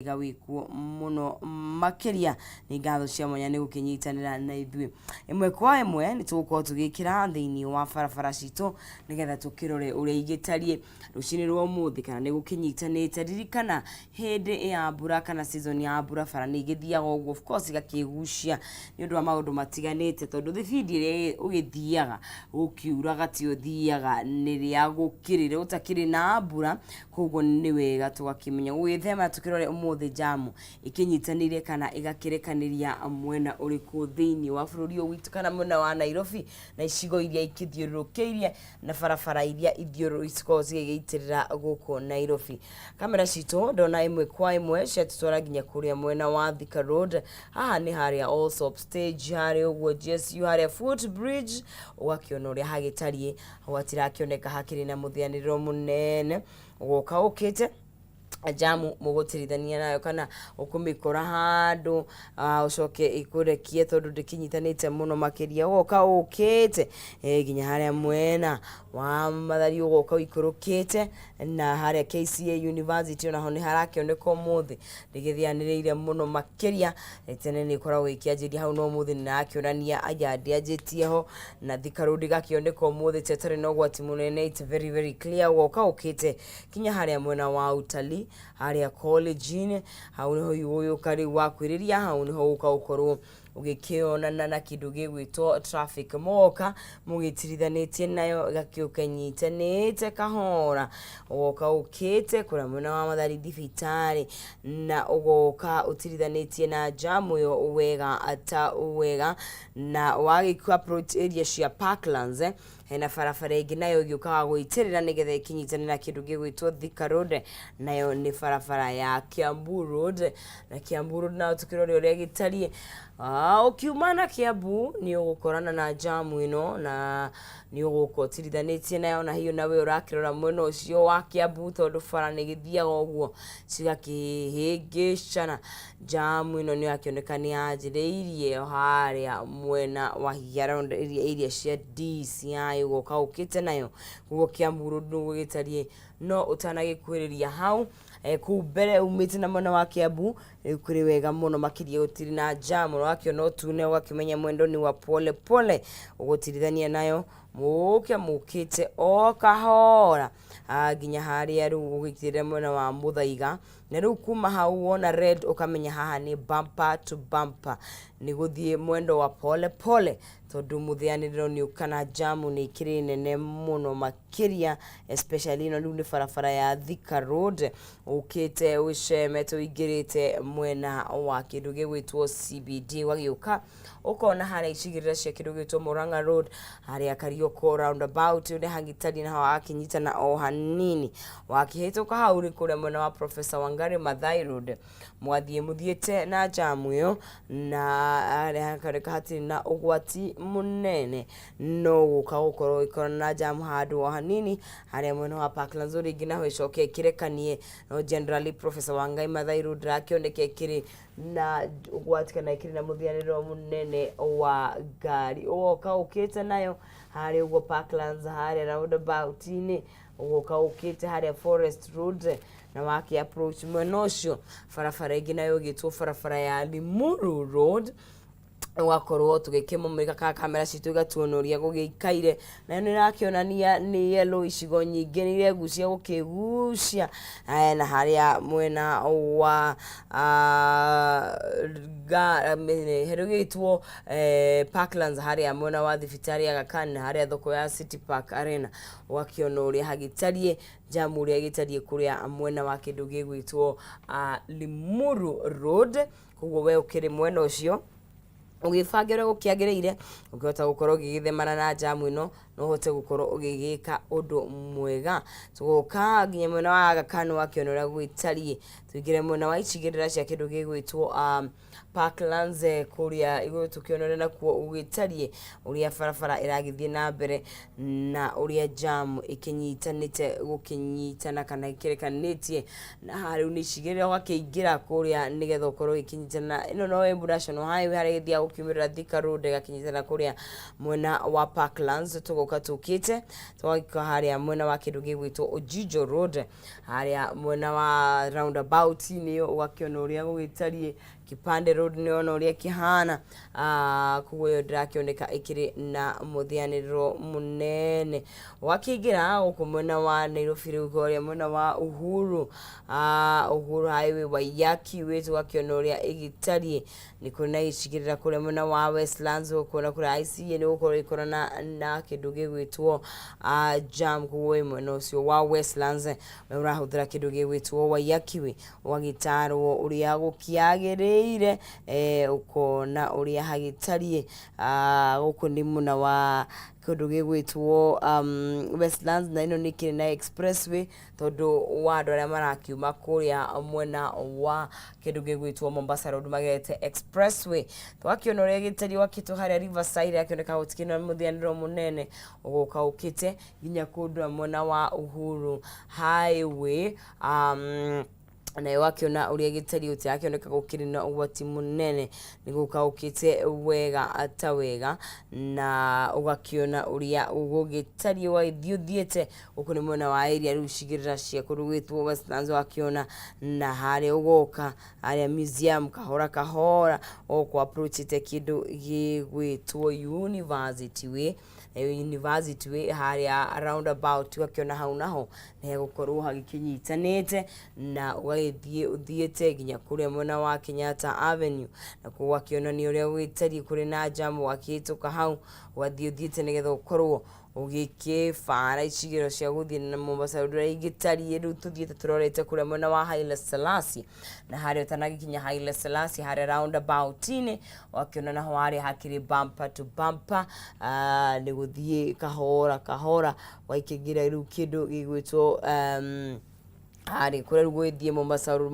Wega wĩkuo mũno makĩria. Nĩ ngatho cia mwanya nĩ gũkĩnyitanĩra na ithuĩ. Ĩmwe kwa ĩmwe nĩ tũgũkorwo tũgĩkĩra thĩinĩ wa barabara citũ nĩgetha tũkĩrore ũrĩa igĩtariĩ rũcinĩ rwa ũmũthĩ kana nĩ gũkĩnyitanĩte. Ririkana hĩndĩ ya mbura kana season ya mbura bara nĩ igĩthiaga ũguo, of course igakĩgucia nĩ ũndũ wa maũndũ matiganĩte, tondũ thibindi ĩrĩa ũgĩthiaga gũkiuraga ti ũthiaga nĩ rĩa gũkĩrĩ gũtakĩrĩ na mbura. Koguo nĩ wega tũgakĩmenya gũgĩthema. Tũkĩrore ũmũthĩ jamu ĩkĩnyitanĩire kana ĩgakĩrekanĩria mwena ũrĩkũ thĩinĩ wa bũrũri ũyũ witũ kana mwena wa Nairobi na icigo iria ikĩthiũrũrũkĩirie na barabara iria cikoragwo cigĩgĩitĩrĩra gũkũ Nairobi. Kamera citũ ndona ĩmwe kwa ĩmwe ciatũtwara nginya kũrĩa mwena wa Thika Road. Haha nĩ harĩa Allsops stage harĩa ũguo GSU harĩa footbridge, ũgakĩona ũrĩa hagĩtariĩ. Hau hatirakĩoneka hakĩrĩ na mũthĩanĩrĩro mũnene. Ũgoka ũkĩte jamu mũgũtirithania nayo kana ũkũmĩkora handũ ũcoke ĩkũrekie tondũ ndĩkĩnyitanĩte mũno makĩria. Ũgoka ũkĩte nginya harĩa mwena wa Mathari, ũgoka ũikũrũkĩte na harĩa KCA University, onaho nĩ harakĩoneka ũmũthĩ ndĩgĩthĩanĩrĩire mũno makĩria. Tene nĩ ĩkoragwo ĩkĩanjĩria hau, no ũmũthĩ nĩ nakĩonania aya ndĩanjĩtie ho. Na Thika Road ĩgakĩoneka ũmũthĩ ta ĩtarĩ na ũgwati mũnene, it's very very clear. Ũgoka ũkĩte kinya harĩa mwena wa utalii harĩa college-inĩ, hau nĩho igũgĩũka rĩu wakwĩrĩria, hau nĩho ũka gũkorwo ũgĩkĩonana na kĩndũ gĩgwĩtwo traffic. Mũgoka mũgĩtirithanĩtie nayo ĩgakĩũka ĩnyitanĩte kahora. Ũgoka ũkĩte kũrĩa mwena wa Mathari thibitarĩ na ũgoka ũtirithanĩtie na jamu ĩyo wega ta wega. Na wagĩkua approach area cia Parklands, hena barabara ĩngĩ nayo ĩgĩũkaga gũitĩrĩra nĩgetha ĩkĩnyitane na kĩndũ gĩgwĩtwo Thika Road, nayo nĩ barabara ya Kiambu Road. Na Kiambu Road nayo tũkĩrore ũrĩa ĩgĩtariĩ. Ũkiuma na Kiambu nĩ ũgũkorana na jamu ĩno na nĩ ũgũka ũtirithanĩtie nayo, na hiyo nawe ũrakĩrora mwena ũcio wa Kiambu tondũ bara nĩ ĩgĩthiaga ũguo cigakĩhĩngĩcana. Jamu ĩno nĩ yakĩoneka nĩ yanjĩrĩirie harĩa mwena wa hihi around area cia DCI, ũgoka ũkĩte nayo. Koguo Kiambu Road nĩguo gĩtariĩ, no ũtanagĩkuhĩrĩria hau kũu mbere umĩte na mwena wa Kiambu, rĩu kũrĩ wega mũno makĩria, gũtirĩ na jam. Ũrakĩona ũtune ũgakĩmenya mwendo nĩ wa pole pole, ũgũtirithania nayo mũke mũkĩte o kahora nginya harĩa rĩu ũgĩkĩrĩra mwena wa Mũthaiga. Na rĩu kuma hau wona red ũkamenya haha nĩ bumper to bumper, nĩ gũthiĩ mwendo wa pole pole tondũ mũthĩanĩrĩro nĩ kana jamu nĩ ĩkĩrĩ nene mũno makĩria, especially ĩno rĩu nĩ barabara ya Thika Road ũkĩte ũcemete ũingĩrĩte mwena wa kĩndũ gĩgwĩtwo CBD. Ũgagĩũka ũkona harĩa icigĩrĩra cia kĩndũ gĩgwĩtwo Murang'a Road, harĩa Karioko roundabout ũrĩa hagĩtariĩ, naho hakĩnyitana o hanini. Wakĩhĩtũka hau nĩ kũrĩa mwena wa Professor Wangari Maathai Road, mwathiĩ mũthiĩte na jamu ĩyo na harĩa hakoneka hatirĩ na ũgwati mũnene, no gũka gũkorwo ĩkorana na jamu handũ o hanini harĩa mwena wa Parklands rĩngĩ naho ĩcoke ĩkĩrekanie. No generally Professor Wangai Maathai Road ndĩrakĩoneka ĩkĩrĩ na ũgwati kana ĩkĩrĩ na mũthianĩro mũnene wa ngari. Ũgoka ũkĩte nayo harĩa ũguo Parklands harĩa roundabout-inĩ, ũgoka ũkĩte harĩa Forest Road na waki approach mwena ũcio barabara ĩngĩ nayo ĩgĩtwo barabara ya Limuru Road, ũgakorwo tũgĩkĩmũmũrĩka ka kamera citũ igatuona ũrĩa gũgĩikaire. Nayo nĩ ĩrakĩonania nĩ yellow, icigo nyingĩ nĩ iregucia gũkĩgucia. Na harĩa mwena wa herũgĩtwo Parklands harĩa mwena wa thibitarĩ ya Aga Khan na harĩa thoko ya City Park Arena, ũgakĩona ũrĩa hagĩtariĩ, jamu ũrĩa ĩgĩtariĩ kũrĩa mwena wa kĩndũ gĩgwĩtwo Limuru Road. Koguo we ũkĩrĩ mwena ũcio ũgĩbange ũrĩa gũkĩagĩrĩire, ũkĩhota gũkorwo ũgĩgĩthemana na jamu ĩno no ũhote gũkorwo ũgĩgĩka ũndũ mwega. Tũgoka nginya mwena wa Aga Khan wakĩona ũrĩa gũgĩtariĩ, tũingĩre mwena wa icigĩrĩra cia kĩndũ gĩgwĩtwo Parklands kũrĩa igũrũ, tũkĩone ũrĩa nakuo gũgĩtariĩ, ũrĩa barabara ĩragĩthiĩ na mbere na ũrĩa jam ĩkĩnyitanĩte gũkĩnyitana kana ĩkĩrekanĩtie. Na haha rĩu nĩ icigĩrĩra ũgakĩingĩra kũrĩa nĩgetha ũkorwo ũgĩkĩnyitana. Ĩno no Embu National Highway harĩa ĩgĩthiaga gũkiumĩrĩra Thika Road ĩgakĩnyitana kũrĩa mwena wa Parklands. Tũgoka gũka tũkĩte twagĩka harĩa mwena wa kĩndũ gĩgwĩtwo Ojijo Road, harĩa mwena wa roundabout nĩyo ũgakĩona ũrĩa gũgĩtariĩ. Kipande Road nĩona ũrĩa kĩhana. Koguo ĩyo ndĩrakĩoneka ĩkĩrĩ na mũthĩanĩrĩro mũnene. Wakĩingĩra gũkũ mwena wa Nairobi rĩu kũrĩa mwena wa Uhuru, Uhuru Highway, Waiyaki Way, tũgakĩona ũrĩa ĩgĩtariĩ. Nĩ kũrĩ na icigĩrĩra kũrĩa mwena wa Westlands, ũkuona kũrĩa ICA nĩ gũkorwo ĩgĩkorana na kĩndũ gĩgwĩtwo jam. Koguo wĩ mwena ũcio wa Westlands, we ũrahũthĩra kĩndũ gĩgwĩtwo Waiyaki Way, ũgagĩtarwo ũrĩa gũkĩagĩrĩire, ũkona ũrĩa hagĩtariĩ. Gũkũ nĩ mwena wa kĩndũ gĩgwĩtwo Westlands, na ĩno nĩ ĩkĩrĩ na expressway tondũ wa andũ arĩa marakiuma kũrĩa mwena wa kĩndũ gĩgwĩtwo Mombasa Road magerete expressway. Twakĩona ũrĩa gĩtariĩ wakĩtwo harĩa Riverside, akĩoneka gũtikĩrĩ na mũthianĩro mũnene, ũgoka ũkĩte nginya kũndũ mwena wa Uhuru Highway, nayo wakĩona ũrĩa gĩtariĩ, gũtirakĩoneka gũkĩrĩ na ũgwati mũnene, nĩ gũka ũkĩte wega ta wega, na ũgakĩona ũrĩa gũgĩtariĩ ũgagĩthiĩ ũthiĩte. Gũkũ nĩ mwena wa area rĩu icigĩrĩra cia kũndũ gwĩtwo Westlands, ũgakĩona na harĩa ũgoka harĩa museum kahora kahora ũgũkũ approachĩte kĩndũ gĩgwĩtwo University Way. Nayo University Way harĩa roundabout ũgakĩona hau naho nĩ hegũkorwo hagĩkĩnyitanĩte, na ũgagĩthiĩ ũthiĩte nginya kũrĩa mwena wa Kenyatta Avenue, na kuo ũgakĩonania ũrĩa gũgĩtariĩ, kũrĩ na jam. Ũgakĩhĩtũka hau ũgathiĩ ũthiĩte nĩgetha ũkorwo ũgĩkĩbara icigĩrĩra cia gũthiĩ na Mombasa Road ũrĩa ingĩtariĩ. Rĩu tũthiĩte tũrorete kũrĩa mwena wa Haile Selassie, na harĩa ũtanagĩkinya Haile Selassie harĩa roundabout-inĩ, ũgakĩona naho harĩa hakĩrĩ bumper to bumper, nĩ gũthiĩ kahora kahora ũgakĩingĩra rĩu kĩndũ gĩgwĩtwo harĩa kũrĩa rĩu gũgĩthiĩ Mombasa Road,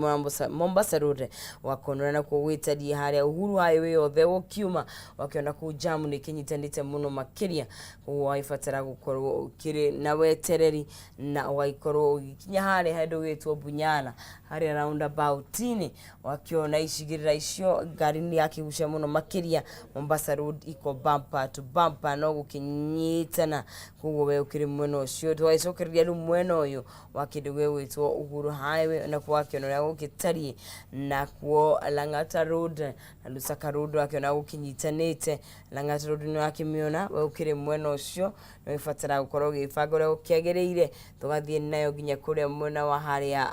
Mombasa Road, ũgakona nakuo gwĩtariĩ. Harĩa Uhuru Highway yothe ũkiuma, ũgakĩona kũu jam nĩ ĩkĩnyitanĩte mũno makĩria, koguo ũgagĩbatara gũkorwo ũkĩrĩ na wetereri, na ũgagĩkorwo ũgĩkinya harĩa handũ gwĩtwo Bunyala harĩa roundabout-inĩ, ũgakĩona icigĩrĩra icio ngari nĩ yakĩgucia mũno makĩria. Mombasa Road iko bumper to bumper, no gũkĩnyitana, koguo we ũkĩrĩ mwena ũcio. Tũgagĩcokereria rĩu mwena ũyũ wa kĩndũ gĩgwĩtwo Uhuru Highway, nakuo wakĩona ũrĩa gũgĩtariĩ. Nakuo Lang'ata Road na Lusaka Road wakĩona gũkĩnyitanĩte. Lang'ata Road nĩ wakĩmĩona, we ũkĩrĩ mwena ũcio nĩ ũgĩbatara gũkorwo ũgĩbanga ũrĩa gũkĩagĩrĩire. Tũgathiĩ nayo nginya kũrĩa mwena wa harĩa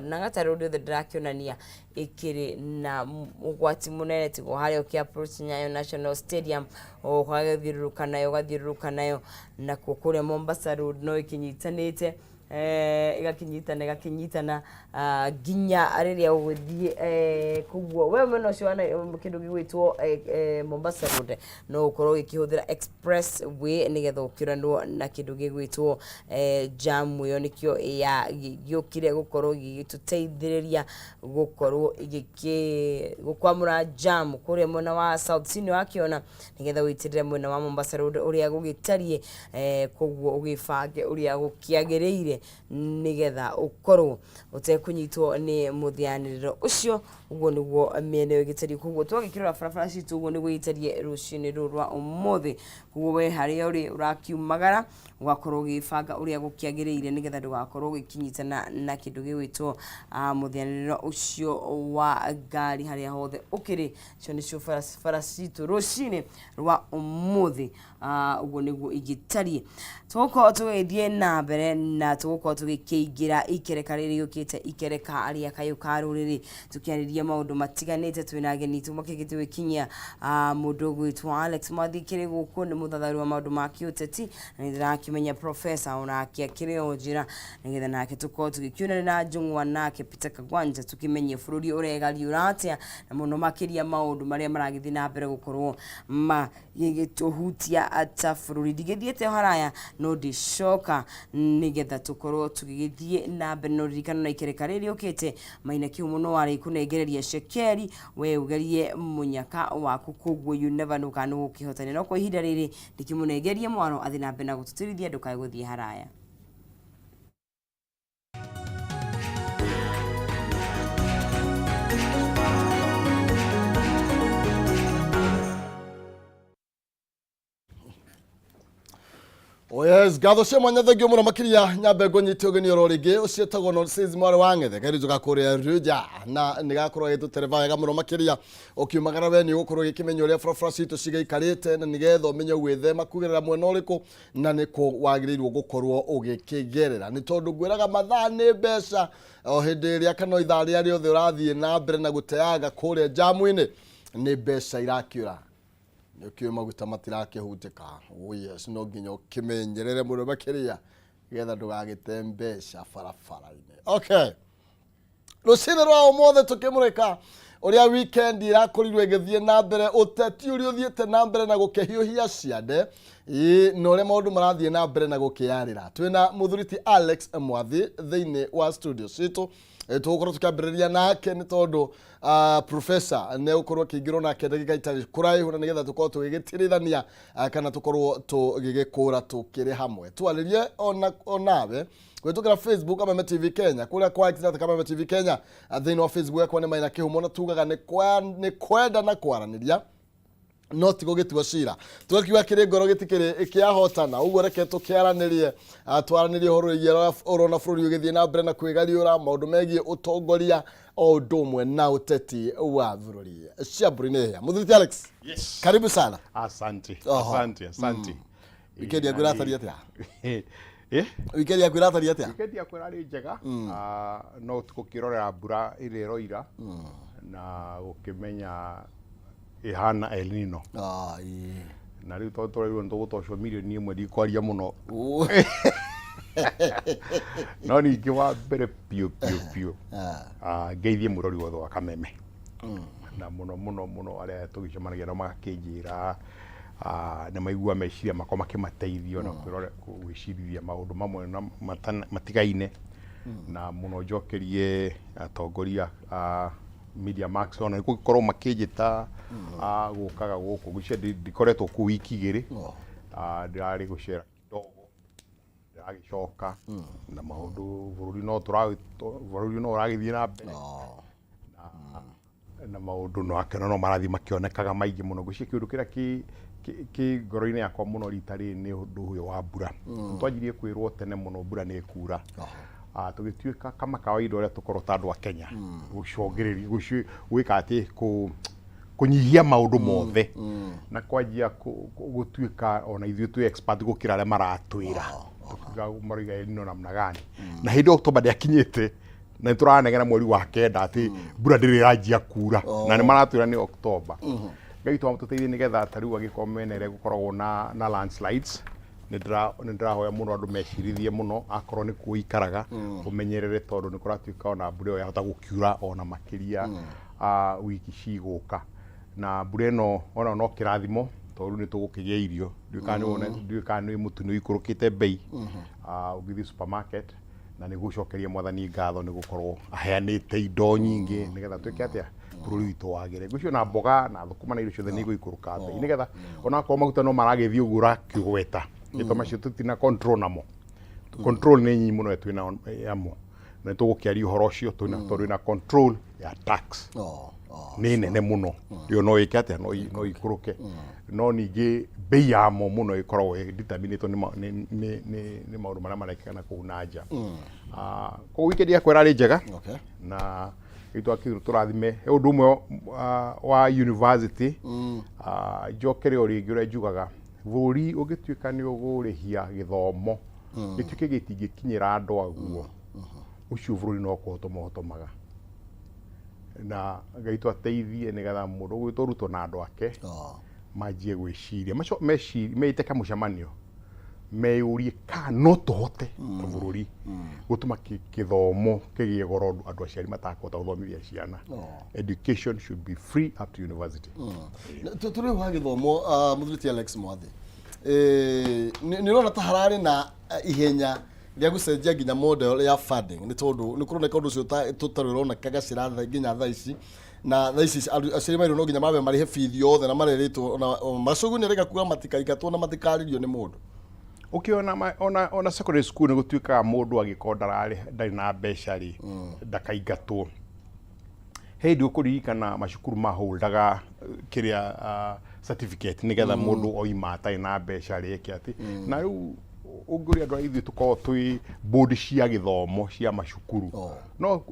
Lang'ata Road yothe ndĩrakĩonania ĩkĩrĩ na ũgwati mũnene, tigo harĩa ũkĩ approach Nyayo National Stadium, ũgagĩthiũrũrũka nayo, ũgathiũrũrũka nayo. Nakuo kũrĩa Mombasa Road no ĩkĩnyitanĩte, ĩgakĩnyitana ĩgakĩnyitana nginya rĩrĩa ũgũthiĩ. Koguo we mwena ũcio wa kĩndũ gĩgwĩtwo Mombasa Road no ũkorwo ũgĩkĩhũthĩra expressway nĩgetha ũkĩũranwo na kĩndũ gĩgwĩtwo jam ĩyo, nĩkĩo gĩũkire gũkorwo gĩgĩtũteithĩrĩria gũkorwo igĩkĩ gũkwamũra jam kũrĩa mwena wa South C, nĩ wakĩona, nĩgetha ũitĩrĩre mwena wa Mombasa Road ũrĩa gũgĩtariĩ. Koguo ũgĩbange ũrĩa gũkĩagĩrĩire nĩgetha ũkorwo ũtekũnyitwo nĩ mũthĩanĩrĩro ũcio. Ũguo nĩguo mĩena ĩyo ĩgĩtariĩ. Koguo twagĩkĩrora barabara citũ, ũguo nĩguo ĩgĩtariĩ rũcinĩ rũrũ rwa ũmũthĩ. Koguo we harĩa ũrĩ ũrakiumagara, ũgakorwo ũgĩbanga ũrĩa gũkĩagĩrĩire nĩgetha ndũgakorwo ũgĩkĩnyitana na kĩndũ gĩgwĩtwo mũthĩanĩrĩro ũcio wa ngari harĩa hothe ũkĩrĩ. Icio nĩcio bara citũ rũcinĩ rwa ũmũthĩ. Ũguo nĩguo ingĩtariĩ. Tũgũkorwo tũgĩthiĩ na mbere na tũgũkorwo tũgĩkĩingĩra ikereka rĩrĩ rĩũkĩte, ikereka rĩa kayũ ka rũrĩrĩ, tũkĩarĩria maũndũ matiganĩte. Twĩna ageni tũmakĩte gwĩkinyia, mũndũ ũgwĩtwo Alex Mwathi kĩrĩ gũkũ, nĩ mũthathaũri wa maũndũ ma kĩũteti, na nĩ ndĩrakĩmenya professor onake akĩrĩ o njĩra, nĩgetha nake tũkorwo tũgĩkĩonana na njũng'wa nake Peter Kagwanja, tũkĩmenye bũrũri ũregariũra atĩa, na mũno makĩria maũndũ marĩa maragĩthiĩ na mbere gũkorwo magĩgĩtũhutia ta bũrũri. Ndigĩthiĩte haraya, no ndĩcoka nĩgetha tũkorwo tũgĩgĩthiĩ na mbere. No ririkana na ikereka rĩrĩ rĩũkĩte, Maina Kĩhumo no arĩ kũnengereria cekeri, we ũgerie mũnyaka waku, koguo you never know kana nĩ ũgũkĩhotania. No kwa ihinda rĩrĩ ndĩkĩmũnengerie mwaro athiĩ na mbere na gũtũtĩrithia. Ndũkae gũthiĩ haraya. Oh yes, ngatho cia mwanya thengio muno makiria nyambe ngũnyite ũgeni oro rĩngĩ ũcio etagwo Nonsense mwarĩ wa ng'ethe kairĩtu ga kũrĩa Ruja na nĩ gakorwo gagĩtũtereba wega mũno makĩria ũkiumagara we nĩ ũgũkorwo ũgĩkĩmenya ũrĩa barabara citũ cigĩikarĩte na nĩgetha ũmenye gwĩthema kugerera mwena ũrĩkũ na nĩkũ wagĩrĩirwo gũkorwo ũgĩkĩgerera nĩ tondũ ngwĩraga mathaa nĩ mbeca o hĩndĩ ĩrĩa kana o ithaa rĩrĩa rĩothe ũrathiĩ na mbere na gũteanga kũrĩa njamu-inĩ nĩ mbeca irakĩũra nĩ ũkĩũĩ maguta matirakĩhutĩka. Oh yes, no nginya ũkĩmenyerere mũno makĩria nĩgetha ndũgagĩte mbeca barabara-inĩ. Okay, rũcinĩ rwa ũmũthĩ tũkĩmũrĩka ũrĩa weekend ĩrakorirwo ĩgĩthiĩ na mbere, ũteti ũrĩa ũthiĩte na mbere na gũkĩhiũhia ciande. Ĩĩ, na ũrĩa maũndũ marathiĩ na mbere na gũkĩarĩra. Twĩna mũthuri ti Alex Mwathi thĩinĩ wa studio citũ. Tũgũkorwo tũkĩambĩrĩria nake nĩ tondũ professor nĩ egũkorwo akĩingĩrwo nake ndagĩka itarĩ kũraihu na nĩgetha tũkorwo tũgĩgĩtirithania kana tũkorwo tũgĩgĩkũra tũkĩrĩ hamwe. Twarĩrie ona onawe kũhĩtũkĩra Facebook Kameme TV Kenya, kũrĩa kwa X na Kameme TV Kenya. Thĩinĩ wa Facebook yakwa nĩ Maina Kĩhumo, na tugaga nĩ kwenda na kwaranĩria no ti gũgĩtua cira. Tũgakiuga kĩrĩ ngoro gĩtikĩrĩ kĩahotana, ũguo reke tũkĩaranĩrie, twaranĩrie ũhoro wĩgiĩ ũrĩa ũrona bũrũri ũgĩthiĩ na mbere na kwĩgariũra, maũndũ megiĩ ũtongoria o ũndũ ũmwe na ũteti wa bũrũri. Ciambũri nĩ hĩa. Mũthuri ti Alex. Yes. Karibu sana. Asante. Oho. Asante, asante. Weekend yaku ĩratariĩ atĩa? Eh? Weekend yaku ĩratariĩ atĩa? Weekend yakwa ĩrarĩ njega. No tũgũkĩrorera mbura ĩrĩa ĩroira na gũkĩmenya ĩhana El Nino. Ah, ĩĩ. Na rĩu tondũ tũrairwo nĩ tũgũtocwo mirioni 1, ndikwaria mũno. Ũ. No ningĩ wa mbere biũ biũ biũ, ngeithie mũrori wothe wa Kameme. Na mũno mũno mũno arĩa tũgĩcemanagia nao magakĩnjĩra nĩ maigua meciria makwa makĩmateithio na gwĩcirithia maũndũ mamwe na matigaine. Na mũno njokerie atongoria a Media Max ona nĩ gũgĩkorwo makĩnjĩta gũkaga gũkũ ngwĩciria ndikoretwo kũu wiki 2. Ndĩrarĩ gũcera kidogo, ndĩragĩcoka na maũndũ bũrũri no ũragĩthiĩ na mbere na maũndũ no akĩona no marathiĩ makĩonekaga maingĩ mũno. Ngwĩciria kĩũndũ kĩrĩa kĩ ngoro-inĩ yakwa mũno rita rĩrĩ nĩ ũndũ ũyũ wa mbura. Twanjirie kwĩrwo tene mũno mbura nĩ ĩkura. Tũgĩtuĩka kama kawaida ũrĩa tũkorwo ta andũ a Kenya gũcũngĩrĩria gwĩka atĩ kũnyihia maũndũ mothe na kwanjia gũtuĩka ona ithuĩ twĩ expert gũkĩra arĩa maratwĩra. Tũkiuga maroiga El Nino namna gani, na hĩndĩ October ndĩakinyĩte na nĩ tũranegena mweri wa kenda atĩ mbura ndĩrĩ ĩranjia kura na nĩ maratwĩra nĩ October. Ngai tũteithie nĩgetha ta rĩu angĩkorwo mĩena ĩrĩa gũkoragwo na landslides, nĩ ndĩrahoya mũno andũ mecirithie mũno akorwo nĩ kuo ikaraga ũmenyerere tondũ nĩ kũratuĩka ona mbura ĩyo yahota gũkiura ona makĩria wiki cigũka. Na mbura ĩno ona no kĩrathimo tondũ nĩ tũgũkĩgĩa irio. Ndiũĩ kana nĩ mũtu nĩ ũikũrũkĩte bei ũngĩthiĩ supermarket, na nĩ gũcokeria mwathani ngatho nĩ gũkorwo aheanĩte indo nyingĩ nĩgetha twĩke atĩa bũrũri witũ wagĩre. Ngwĩciria ona mboga na thũkũma na irio ciothe nĩ igũikũrũka bei nĩgetha onakorwo maguta no maragĩthiĩ ũguo ũrakĩgweta nĩ macio tũtina control namo. Control nĩ nyinyi mũno twĩna yamo na nĩ tũgũkĩaria ũhoro ũcio twĩna tondũ ĩna control ya tax nĩ nene mũno, ĩyo no ĩke atĩa no ikũrũke, no ningĩ bei yamo mũno ĩkoragwo ĩdeterminĩtwo nĩ maũndũ marĩa marekĩka na kũu na nja. Koguo weekend yakwa ĩrarĩ njega na rĩu tũrathime. He ũndũ ũmwe wa university njokere o rĩngĩ ũrĩa njugaga, bũrũri ũngĩtuĩka nĩ ũgũrĩhia gĩthomo gĩtuĩke gĩtingĩkinyĩra andũ aguo, ũcio bũrũri no kũhotoma ũhotomaga. Na Ngai twateithie nĩgetha mũndũ ũgwĩtwo Ruto na andũ ake manjie gwĩciria, meite kamũcemanio meyũrie kana no tũhote ta bũrũri gũtũma gĩthomo kĩgĩe goro andũ aciari matakũhota gũthomithia ciana. Education should be free up to university. Tũrĩ wa gĩthomo, mũthuri ti Alex Mwathi, nĩ ũrona ta hararĩ na ihenya rĩa gũcenjia nginya model ya funding, nĩ tondũ nĩ kũroneka ũndũ ũcio tũtarĩ ũroneka gacĩra nginya thaa ici, na thaa ici aciari mairwo no nginya mambe marĩhe bithi yothe na marerĩtwo ona Macogu nĩ arega kuga matikaingatwo na matikarĩrio nĩ mũndũ. Ũkĩona ona secondary school nĩ gũtuĩkaga mũndũ angĩkorwo ndararĩ ndarĩ na mbeca rĩ, ndakaingatwo. He hĩndĩ ũkũririkana macukuru maholdaga kĩrĩa certificate nĩgetha mũndũ oima atarĩ na mbeca rĩ eke atĩ. Na rĩu Ũngĩũria andũ arĩa ithuĩ tũkoragwo twĩ board cia gĩthomo cia macukuru, no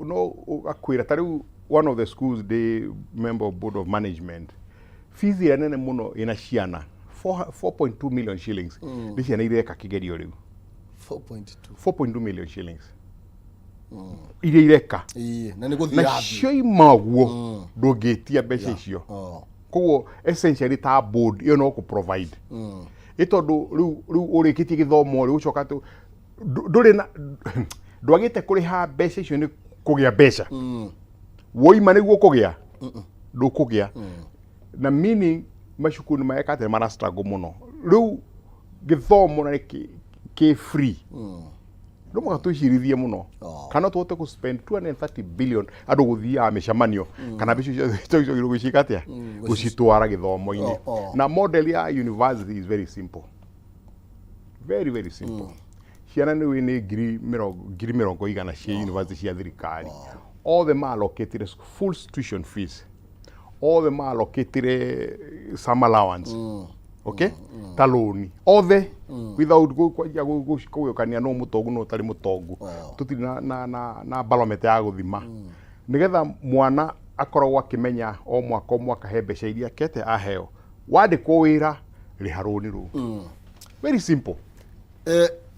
ũgakwĩra ta rĩu one of the schools ndĩ member of board of management, fees ĩrĩa nene mũno ĩna ciana 4.2 million shillings nĩ ciana ireka kĩgerio rĩu. 4.2. 4.2 million shillings iria ireka. Ĩĩ, na nĩ gũthiĩ Na irathiĩ. cioima ũguo ndũngĩtia mbeca icio. Koguo essentially ta board ĩyo no kũ provide ĩ tondũ rĩu ũrĩkĩtie gĩthomo rĩ, ũcoka tũ ndũrĩ na ndwagĩte kũrĩha mbeca icio nĩ kũgĩa mbeca woima nĩguo kũgĩa ndũkũgĩa, na meaning macukuru nĩ mareka atĩ mara struggle mũno. Rĩu gĩthomo na nĩ kĩ free, no mũhaka twĩcirithie mũno kana no tũhote gũ spend 230 billion andũ gũthiaga mĩcemanio, kana mbeca icio tũgĩrwo gwĩciĩka atĩa gũcitwara gĩthomo-inĩ. Na model ya university is very simple, very very simple. Ciana nĩ 100,000 cia university cia thirikari, othe ma-allocatire full tuition fees, othe ma-allocatire some allowance, okay, ta loan othe without kwanjia kũgĩũkania no mũtongu no ũtarĩ mũtongu. Tũtirĩ na barometer ya gũthima nĩgetha mwana akoragwo akĩmenya o mwaka o mwaka he mbeca iria kete aheo. Wandĩkwo wĩra, rĩha rũni rũu. Very simple.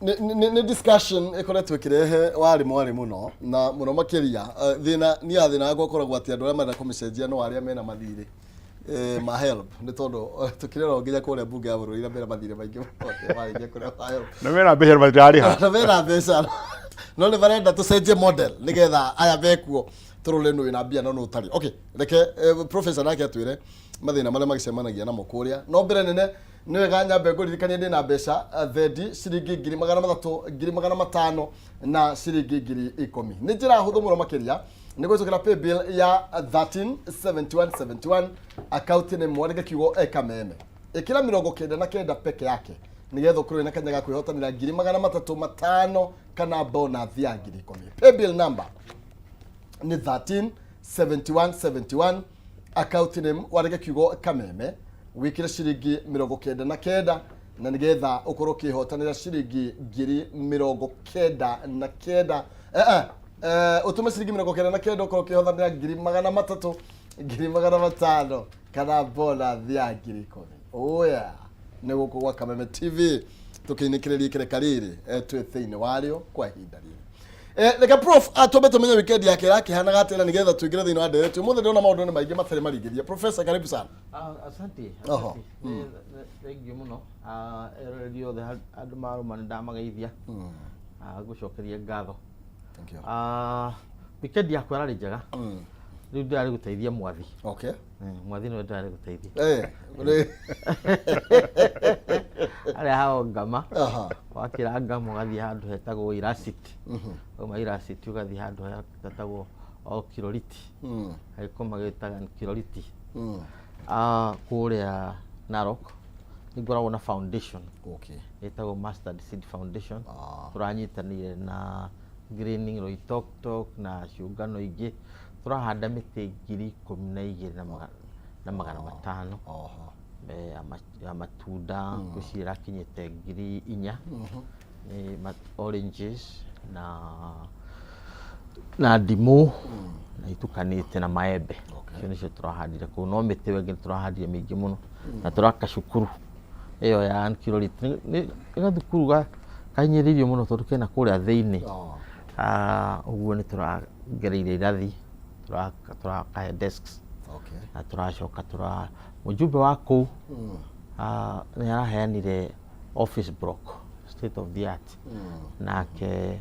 Nĩ discussion ĩkoretwo ĩkĩrehe warĩ mwarĩ mũno na mũno makĩria. Thĩna niĩ thĩna wakwa ũkoragwo atĩ andũ arĩa marenda kũmĩcenjia no arĩa mena mathirĩ ma HELB, nĩ tondũ tũkĩrora nginya kũrĩa mbunge ya bũrũri na mena mathirĩ maingĩ mũno marĩkia kũrĩa ma HELB. Na mena mbeca matirarĩha. Na mena mbeca no nĩ marenda tũcenjie model nĩgetha aya mekuo tũrore nũ wĩna mbia no nũ ũtarĩ. Okay, reke professor nake atwĩre mathĩna marĩa magĩcemanagia namo kũrĩa. No mbere nene nĩ wega nyambe ngũririkanie ndĩna mbeca thendi, ciringi 300,000, 500,000 na ciringi 10,000. Nĩ njĩra hũthũ mũno makĩria, nĩ gwĩtũkĩra paybill ya 137171, akaunti nĩ mwandĩke kiugo eka meme, ĩkĩra 99 peke yake nĩgetha ũkorwo wĩna kanya ga kwĩhotanĩra 350,000 kana bonus ya 10,000. Paybill number nĩ 137171, account name wandĩke kiugo Kameme, wĩkĩre ciringi 99 na nĩgetha ũkorwo ũkĩhotanĩra ciringi 99,000. Ũtũme ciringi 99 ũkorwo ũkĩhotanĩra 300,000, 500,000 kana bonus ya 10,000. Oya, nĩ gũkũ gwa Kameme TV tũkĩinĩkĩrĩria ikereka rĩrĩ twĩ thĩinĩ warĩo kwa ihinda rĩrĩ. Reke prof atwambe tũmenye weekend yake ĩrakĩhanaga atĩa na nĩgetha tũingĩre thĩinĩ wa ndereti. Ũmũthĩ ndĩrona maũndũ nĩ maingĩ matarĩ marigithia. Professor, karibu sana. Ah, asante. Asante. Thank you mũno. Ah, eroreri othe andũ marũma nĩ ndamageithia. Ah, ngũcokeria ngatho. Thank you. Ah, weekend yakwa ĩrarĩ njega. Rĩu ndĩrarĩ gũteithia mwathi. Mwathi nĩwe ndĩrarĩ gũteithia. Harĩa hao ngama. Wakĩra ngama ũgathiĩ handũ hetagwo Irasit. Wauma Irasit ũgathiĩ handũ hetagwo o Kiroriti. Agĩkorwo magĩtaga Kiroriti. Ah, kũrĩa Narok nĩ ngoragwo na foundation ĩtagwo Mustard Seed Foundation. Tũranyitanĩire na Greening Loitoktok na ciũngano ingĩ, tũrahanda mĩtĩ 12,500 ya matunda. Ngwĩciria ĩrakinyĩte 4,000, nĩ oranges na ndimũ na itukanĩte na maembe. Icio nĩcio tũrahandire kũu, no mĩtĩ ĩyo ĩngĩ tũrahandire mĩingĩ mũno na tũraka cukuru ĩyo ya Ankiloriti. Nĩ gathukuru kahinyĩrĩirio mũno tondũ kena kũrĩa thĩinĩ. Ah, ũguo nĩ tũragereire irathi, tũrakahe desks na tũracoka tũra mũjumbe wa kũu nĩ araheanire office block state of the art, nake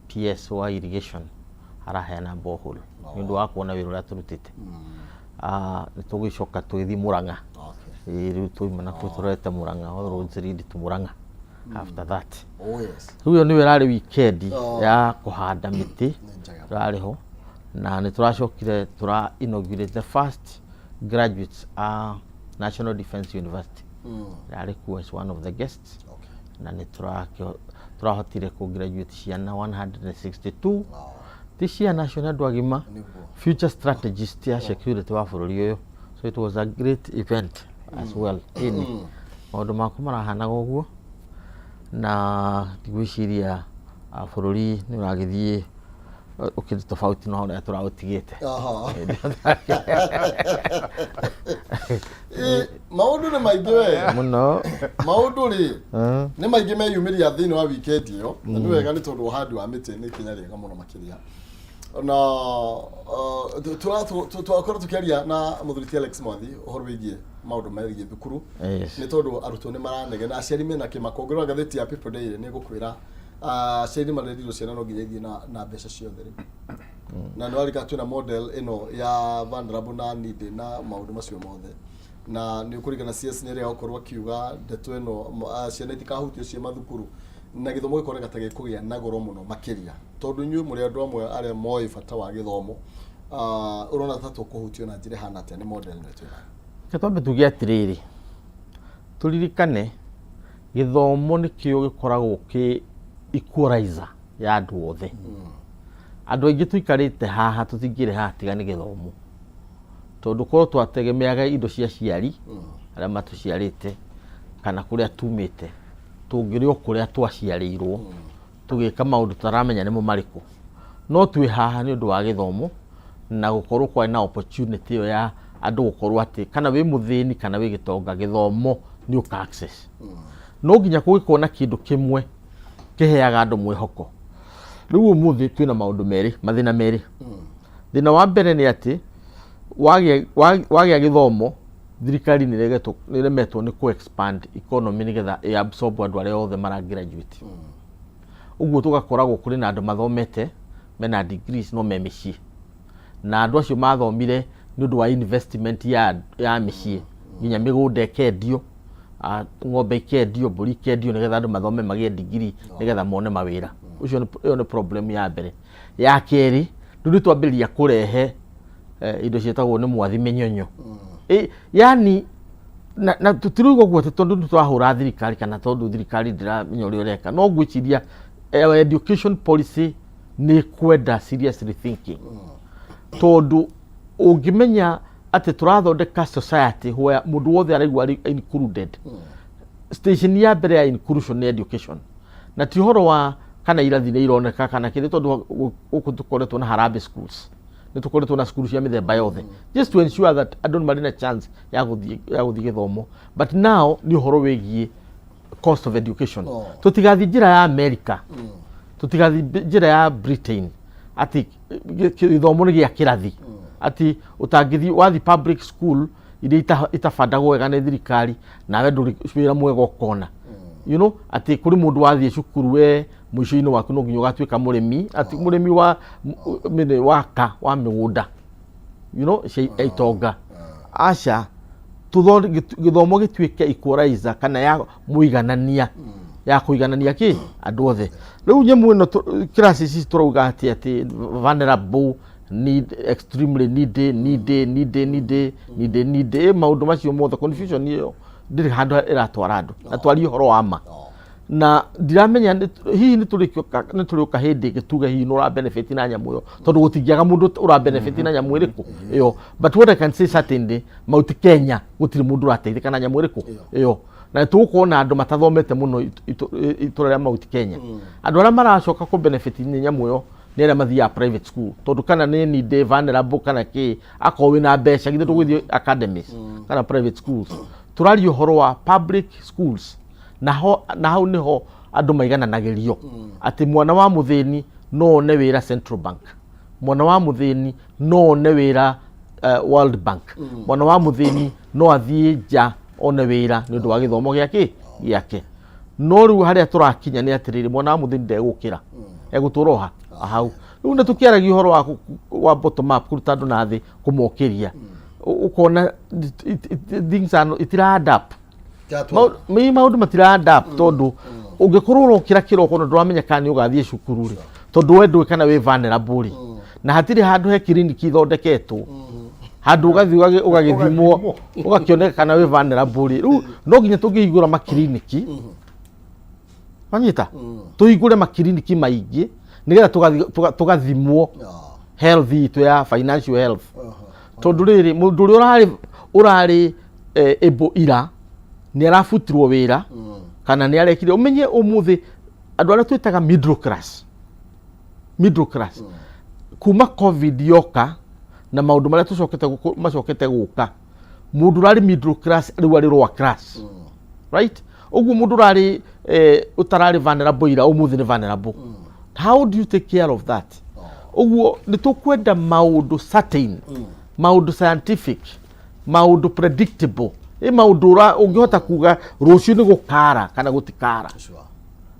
PS wa irrigation araheana borehole nĩ ũndũ wa kuona wĩra ũrĩa tũrutĩte. Nĩ tũgũcoka tũgĩthiĩ Mũrang'a. Ĩĩ, rĩu twauma na kũu tũrorete Mũrang'a, all roads lead to Mũrang'a after that. Rĩu ĩyo nĩyo ĩrarĩ weekend ya kũhanda mĩtĩ. Nĩ njega. Tũrarĩ ho na nĩ tũracokire tũra inaugurate the first graduates a National Defence University. Yarĩ kuo as one of the guests. Na nĩ tũrahotire kũ graduate ciana 162. Ti ciana, acio nĩ andũ agima. Future strategist ya security wa bũrũri ũyũ, so it was a great event as well. Ĩni maũndũ makwa marahanaga ũguo. Na ndigwĩciria bũrũri nĩ ũragĩthiĩ ũkĩrĩ tofauti na ũrĩa tũraũtigĩte. Aha. Ĩ, maũndũ nĩ maingĩ we. Mũno. Maũndũ rĩ nĩ maingĩ meyumĩria thĩinĩ wa weekend ĩyo, na nĩ wega nĩ tondũ ũhandi wa mĩtĩ nĩ ikinya rĩega mũno makĩria. Na twakorwo tũkĩaria na mũthuri ti Alex Mwathi ũhoro wĩgiĩ maũndũ megiĩ thukuru, nĩ tondũ arutwo nĩ maranegena, aciari mena kĩmako. Ũngĩrora ngathĩti ya People Daily nĩ ĩgũkwĩra aciari nĩ marerirwo ciana no nginya ithiĩ na mbeca ciothe rĩ, na nĩ warika twĩna model ĩno ya vulnerable na needy na maũndũ macio mothe, na nĩ ũkũringana CS nĩ ĩrĩa gũkorwo akiuga ndeto ĩno, ciana itikahutio ciĩ mathukuru, na gĩthomo gĩkoneka ta gĩkũgĩa na goro mũno makĩria, tondũ inyuĩ mũrĩ andũ amwe arĩa moĩ bata wa gĩthomo. Ũrona ta tũkũhutio na njĩra ĩhana atĩa nĩ model ĩno twĩnayo? Reke twambe tuge atĩrĩrĩ, tũririkane gĩthomo nĩkĩo gĩkoragwo kĩ equalizer ya andũ othe. Andũ aingĩ tũikarĩte haha tũtingĩrĩ haha tiga nĩ gĩthomo, tondũ korwo twategemeaga indo cia aciari arĩa matũciarĩte kana kũrĩa tumĩte, tũngĩrĩ o kũrĩa twaciarĩirwo tũgĩka maũndũ tũtaramenya nĩmo marĩkũ. No twĩ haha nĩ ũndũ wa gĩthomo na gũkorwo kwarĩ na opportunity ĩyo ya andũ gũkorwo atĩ kana wĩ mũthĩni kana wĩ gĩtonga, gĩthomo nĩ ũka access. No nginya kũngĩkorwo na kĩndũ kĩmwe kĩheaga andũ mwĩhoko. Rĩu ũmũthĩ twĩna maũndũ merĩ, mathĩna merĩ. Thĩna wa mbere nĩ atĩ wagĩa gĩthomo, thirikari nĩ ĩremetwo nĩ kũ expand economy nĩgetha ĩ absorb andũ arĩa othe mara graduate. Ũguo tũgakoragwo kũrĩ na andũ mathomete mena degrees no me mĩciĩ, na andũ acio mathomire nĩ ũndũ wa investment ya mĩciĩ, nginya mĩgũnda ĩkendio, ng'ombe ikendio, mbũri ikendio, nĩgetha andũ mathome magĩe degree nĩgetha mone mawĩra. Ũcio ĩyo nĩ problem ya mbere. Ya kerĩ, rĩu nĩ twambĩrĩria kũrehe indo ciĩtagwo nĩ mwathi mĩnyonyo. Yani na tũtirauga ũguo atĩ tondũ nĩ tũrahũra thirikari kana tondũ thirikari ndĩramenya ũrĩa ũreka, no ngwĩciria our education policy nĩ kwenda serious rethinking, tondũ ũngĩmenya atĩ tũrathondeka society where mũndũ wothe araigua arĩ included, station ya mbere ya inclusion nĩ education, na ti ũhoro wa kana irathi nĩ ironeka kana kĩrĩ, tondũ gũkũ tũkoretwo na harambee schools, nĩ tũkoretwo na cukuru cia mĩthemba yothe just to ensure that andũ nĩ marĩ na chance ya gũthiĩ gĩthomo. But now nĩ ũhoro wĩgiĩ cost of education. Tũtigathiĩ njĩra ya America, tũtigathiĩ njĩra ya Britain atĩ gĩthomo nĩ gĩa kĩrathi, atĩ ũtangĩthiĩ wathiĩ public school iria itabandagwo wega nĩ thirikari, nawe ndũrĩ wĩra mwega ũkona, atĩ kũrĩ mũndũ wathiĩ cukuru, we mũico-inĩ waku no nginya ũgatuĩka mũrĩmi, atĩ mũrĩmi wa waka wa mĩgũnda cia itonga. Aca, gĩthomo gĩtuĩke equalizer kana ya mũiganania, ya kũiganania kĩ andũ othe. Rĩu nyamũ ĩno kĩraci ici tũrauga atĩ vulnerable, need, extremely needy, needy, needy, needy, needy, needy, maũndũ macio mothe, confusion ĩyo ndĩrĩ handũ ĩratwara andũ, na twarie ũhoro wa ma. Na ndiramenya hihi nĩ tũrĩũka hĩndĩ ĩngĩ tuge hihi nĩ ũra benefit na nyamũ ĩyo, tondũ gũtingĩaga mũndũ ũra benefit na nyamũ ĩrĩkũ ĩyo. But what I can say certainly, Mount Kenya gũtirĩ mũndũ ũrateithĩka na nyamũ ĩrĩkũ ĩyo, na tũgũkorwo na andũ matathomete mũno itũra rĩa Mount Kenya. Andũ arĩa maracoka kũ benefit nĩ nyamũ ĩyo nĩ arĩa mathiaga private school, tondũ kana nĩ needy, vulnerable kana kĩ, akorwo wĩna mbeca, githĩ tũgũthiĩ academies kana private schools? Tũraria ũhoro wa public schools, na hau nĩho andũ maigananagĩrio, atĩ mwana wa mũthĩni no one wĩra Central Bank, mwana wa mũthĩni no one wĩra World Bank, mwana wa mũthĩni no athiĩ nja one wĩra nĩ ũndũ wa gĩthomo gĩake gĩake. No rĩu harĩa tũrakinya nĩ atĩrĩrĩ, mwana wa mũthĩni ndegũkĩra, egũtũra oha hau. Rĩu nĩ tũkĩaragia ũhoro wa bottom up, kũruta andũ na thĩ kũmokĩria. Ũkona things are itira add up. Maũndũ matira add up, tondũ ũngĩkorwo ũrokĩra kĩroko na ndũramenya kana nĩ ũgathiĩ cukuru rĩ, tondũ we ndũĩ kana wĩ vulnerable rĩ, na hatirĩ handũ he kiriniki ithondeketwo handũ ũgathiĩ ũgagĩthimwo ũgakĩoneka kana wĩ vulnerable rĩ. Rĩu no nginya tũngĩhingũra makiriniki, wanyita, tũhingũre makiriniki maingĩ nĩgetha tũgathimwo health itũ ya financial health, tondũ rĩrĩ mũndũ ũrĩa ũrarĩ able ira nĩ arabutirwo wĩra. Kana nĩ arekire ũmenye ũmũthĩ andũ arĩa twĩtaga middle class, middle class kuma COVID yoka na maũndũ marĩa tũcokete macokete gũka, mũndũ ũrarĩ middle class rĩu arĩ lower class, right? Ũguo mũndũ ũrarĩ ũtararĩ vulnerable ira, ũmũthĩ nĩ vulnerable. How do you take care of that? Ũguo nĩ tũkwenda maũndũ certain, maũndũ scientific, maũndũ predictable, ĩ maũndũ ũngĩhota kuga rũciũ nĩ gũkara kana gũtikara.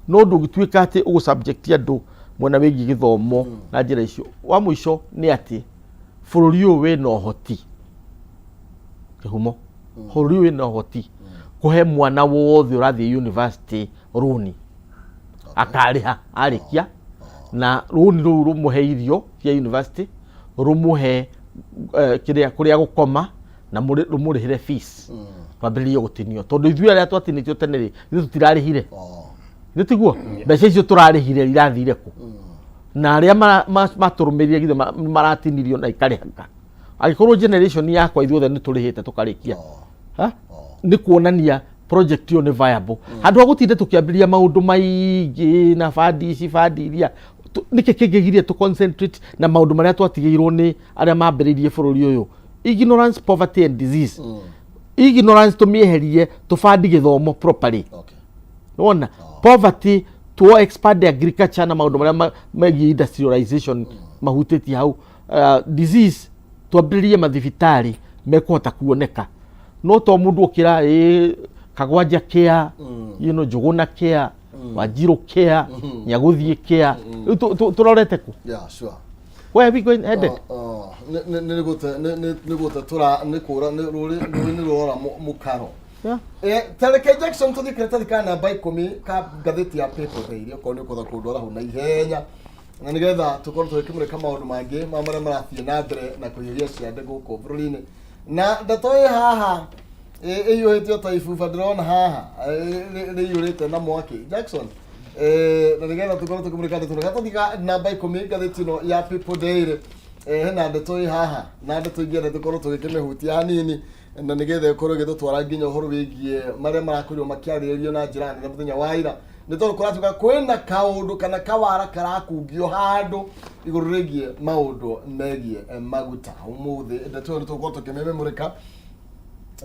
No ndũngĩtuĩka atĩ ũgũ subject andũ mwena wĩgiĩ gĩthomo na njĩra icio. Wa mũico nĩ atĩ bũrũri ũyũ wĩna ũhoti kĩhumo, bũrũri ũyũ wĩna ũhoti kũhe mwana wothe ũrathiĩ university rũni akarĩha arĩkia, na rũni rũu rũmũhe irio cia university, rũmũhe kĩrĩa kũrĩa gũkoma, na rũmũrĩhĩre fees. Twambĩrĩrie gũtinio, tondũ ithuĩ arĩa twatinĩtio tene rĩ, ithuĩ tũtirarĩhire. Nĩ tiguo mbeca icio tũrarĩhire irathire kũ? Na arĩa matũrũmĩrĩire githĩ maratinirio na ikarĩhaka? Angĩkorwo generation yakwa ithuothe nĩ tũrĩhĩte tũkarĩkia. Ha? Nĩ kuonania project ĩyo nĩ viable, handũ ha gũtinda tũkĩambĩrĩria maũndũ maingĩ na bandi ici, bandi iria. Nĩkĩ kĩngĩgiria tũ concentrate na maũndũ marĩa twatigĩirwo nĩ arĩa mambĩrĩirie bũrũri ũyũ? Ignorance, poverty and disease. Ignorance tũmĩeherie, tũbandi gĩthomo properly. Nĩwona poverty, tuo expand agriculture na maũndũ marĩa megiĩ industrialization mahutĩtie hau. Disease, twambĩrĩrie mathibitarĩ mekũhota kuoneka, no to mũndũ okĩra ĩ Kagwanja care, Njũgũna care, Wanjirũ care, Nyagũthiĩ care. Rĩu tũrorete kũ? Where are we going headed? Nĩ gũte tũra nĩ kũra nĩ rũrĩ rũrĩ nĩ rũrora mũkaro. Tareke Jackson tũthiĩ karatathi ka namba 10 ka ngathĩti ya People Daily, okorwo nĩ ũkũhota kũndwara hau na ihenya, na nĩgetha tũkorwo tũgĩkĩmũrĩka maũndũ mangĩ ma marĩa marathiĩ na mbere na kũhiũhia ciande gũkũ bũrũri-inĩ. Na ndeto ĩ haha ĩiyũhĩtio ta ibuba, ndĩrona haha rĩiyũrĩte na mwaki, Jackson. Na nĩgetha tũkorwo tũkĩmũrĩka ndeto, karatathi ka namba 10 ngathĩti ĩno ya People Daily, hena ndeto ĩ haha na ndeto ingĩenda tũkorwo tũgĩkĩmĩhutia hanini, na nĩgetha ĩkorwo ĩgĩtũtwara nginya ũhoro wĩgiĩ marĩa marakorirwo makĩarĩrĩrio na njĩra nene mũthenya wa ira, nĩ tondũ kũratuĩka kwĩna kaũndũ kana kawara karakungio handũ igũrũ rĩgiĩ maũndũ megiĩ maguta. Ũmũthĩ ndeto ĩyo nĩ tũgũkorwo tũkĩmĩmũrĩka,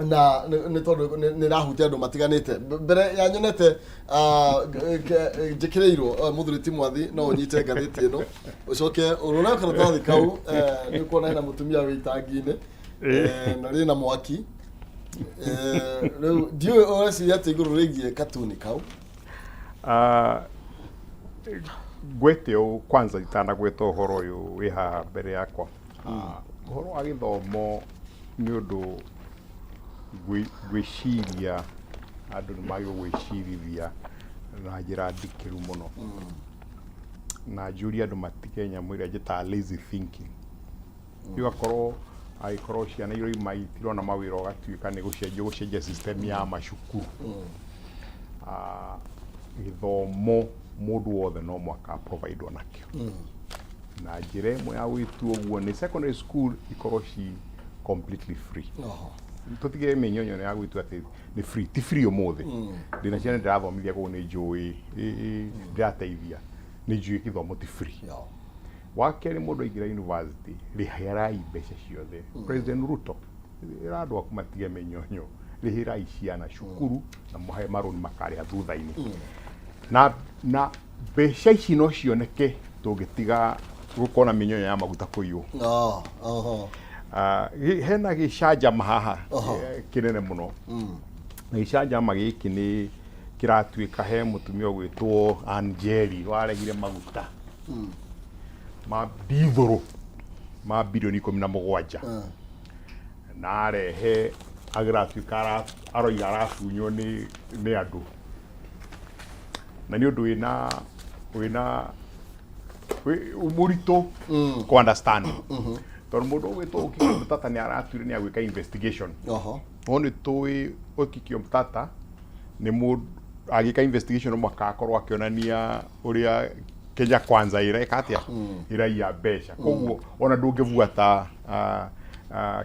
na nĩ tondũ nĩ ĩrahutia andũ matiganĩte. Mbere ya nyonete njĩkĩrĩirwo, mũthuri ti Mwathi, no ũnyite ngathĩti ĩno, ũcoke ũrore karatathi kau, nĩ ũkuona hena mũtumia wĩ itangi-inĩ na rĩna mwaki. Rĩu ndiũĩ ũreciria atĩ igũrũ rĩgiĩ katuni kau. Ngwete ũũ kwanza itanagweta ũhoro ũyũ wĩ haha mbere yakwa. Ũhoro wa gĩthomo nĩ ũndũ ngwĩciria andũ nĩ magĩrĩirwo gwĩcirithia na njĩra ndikĩru mũno, na njũrie andũ matige nyamũ ĩrĩa njĩtaga lazy thinking. Igakorwo angĩkorwo ciana iroima itirona mawĩra, ũgatuĩka nĩ gũcenjia gũcenjia system ya macukuru. Gĩthomo mũndũ wothe no mũhaka provide nakĩo, na njĩra ĩmwe ya gwĩtua ũguo nĩ secondary school ikorwo ci completely free. Tũtige mĩnyonyo ya gwĩtua atĩ nĩ free. Ti free. Ũmũthĩ ndĩna ciana ndĩrathomithia kũu, nĩ njũĩ ndĩrateithia, nĩ njũĩ gĩthomo ti free. Wa kerĩ, mũndũ aingĩra university, rĩhĩrai mbeca ciothe. President Ruto, ĩra andũ aku matige mĩnyonyo, rĩhĩrai ciana cukuru na mũhe marũni makarĩha thutha-inĩ. Na mbeca ici no cioneke tũngĩtiga gũkorwo na mĩnyonyo ya maguta kũiywo. Hena gĩcanjama haha kĩnene mũno, na gĩcanjama gĩkĩ nĩ kĩratuĩka he mũtumia ũgwĩtwo Angeli warehire maguta ma ndithũrũ ma birioni 17, na arehe agĩratuĩka aroiga aratunywo nĩ andũ, na nĩ ũndũ wĩna mũritũ kũ understand, tondũ mũndũ ũgwĩtwo Okiya Omtatah nĩ aratuire nĩ agwĩka investigation. No nĩ tũĩ Okiya Omtatah nĩ mũndũ agĩka investigation mũhaka akorwo akĩonania ũrĩa Kenya Kwanza ĩreka atĩa, ĩraiya mbeca. Koguo ona ndũngĩbuata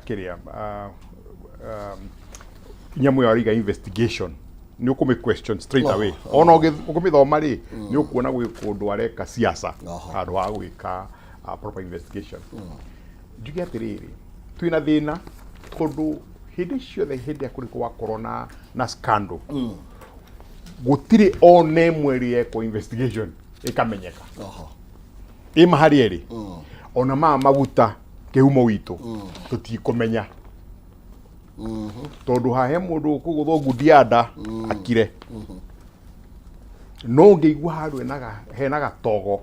kĩrĩa nyamũ ĩyo aroiga investigation. Nĩ ũkũmĩ question straight away. Ona ũkĩmĩthoma rĩ, nĩ ũkuona gwĩ kũndũ areka siasa handũ ha gwĩka proper investigation. Njuge atĩrĩrĩ, twĩna thĩna tondũ hĩndĩ ciothe, hĩndĩ ĩrĩa kũrĩ gwakorwo na scandal, gũtirĩ ona ĩmwe ĩrĩ yekwo investigation ĩkamenyeka. Ĩma harĩ ĩrĩ ona maya maguta kĩhumo witũ tũtikũmenya, tondũ hahe mũndũ ũkũgũthwo ngundi ya nda akire, no ũngĩigua handũ hena gatogo,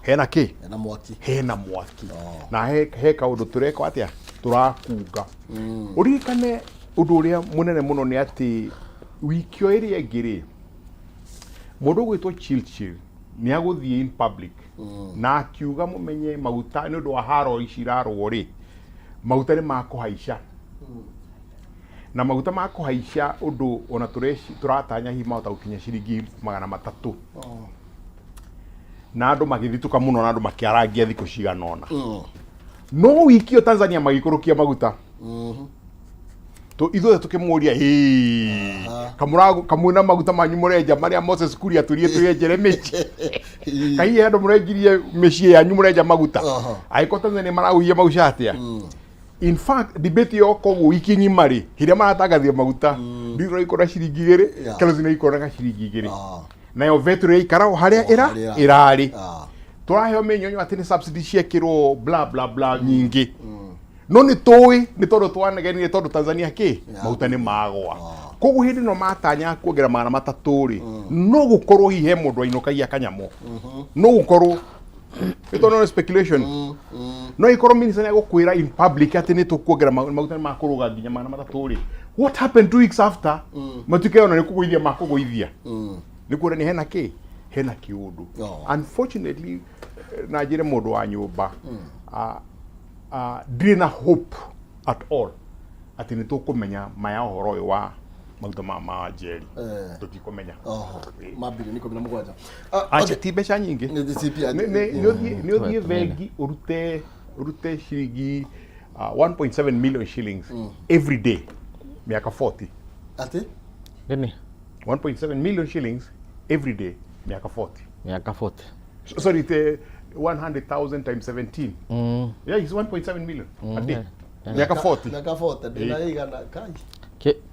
hena kĩ? Hena mwaki. Hena mwaki na he kaũndũ tũreka atĩa, tũrakunga. Ũririkane ũndũ ũrĩa mũnene mũno nĩ atĩ wiki o ĩrĩa ĩngĩ rĩ, mũndũ ũgwĩtwo Chilchil nĩ agũthiĩ in public na akiuga, mũmenye maguta nĩ ũndũ wa haro ici irarũo rĩ, maguta nĩ makũhaica, na maguta ma kũhaica ũndũ ona tũratanya hihi mahota gũkinya ciringi 300, na andũ magĩthitũka mũno na andũ makĩarangia thikũ cigana ũna. No wiki ĩyo Tanzania magĩikũrũkia maguta. Ithuothe tũkĩmũria, "Ĩĩ, kamwĩna maguta manyu mũrenja marĩa Moses Kuria atwĩrire twĩyenjere mĩciĩ, kahihi andũ mũrenjirie mĩciĩ yanyu, mũrenja maguta?" Angĩkorwo Tanzania maragũithia maguta atĩa? In fact, debate yoka ũguo wiki ng'ima rĩ, hĩrĩa maratangathia maguta, ndiro ikora ciringi 2, kerosene ikoraga ciringi 2, nayo betũrĩ ĩikara o harĩa ĩra harĩa ĩrarĩ. Tũraheo mĩnyonyo atĩ nĩ subsidy ciekĩrwo, bla bla bla nyingĩ, no nĩ tũĩ nĩ tondũ twanegenire tondũ Tanzania kĩ maguta nĩ magwa. Koguo hĩndĩ ĩno matanya kuongerera 300 rĩ, no gũkorwo hihi he mũndũ ainũkagia kanyamũ, no gũkorwo nĩ tondũ nĩ speculation. No ikorwo minister nĩ agũkwĩra in public atĩ nĩ tũkuongerera maguta nĩ makũrũga nginya 300 rĩ, what happened 2 weeks after matuĩke ona nĩ kũgũithia makũgũithia? Nĩ kuonania hena kĩ, hena kĩũndũ. Unfortunately, na njĩre mũndũ wa nyũmba, ndirĩ na hope at all atĩ nĩ tũkũmenya maya ũhoro ũyũ wa maguta ma njeri. Tũtikũmenya. Oho. Ma bilioni 17. Acha, ti mbeca nyingĩ. Nĩ ti mbia- Nĩ ũthiĩ bengi ũrute ciringi 1.7 million shillings every day mĩaka 40. Atĩ? Nini? 1.7 million shillings every day mĩaka 40. Mĩaka 40. Sorry, the 100,000 times 17. Yeah, it's 1.7 million a day. Mĩaka 40. Mĩaka 40 ndĩna igana kai.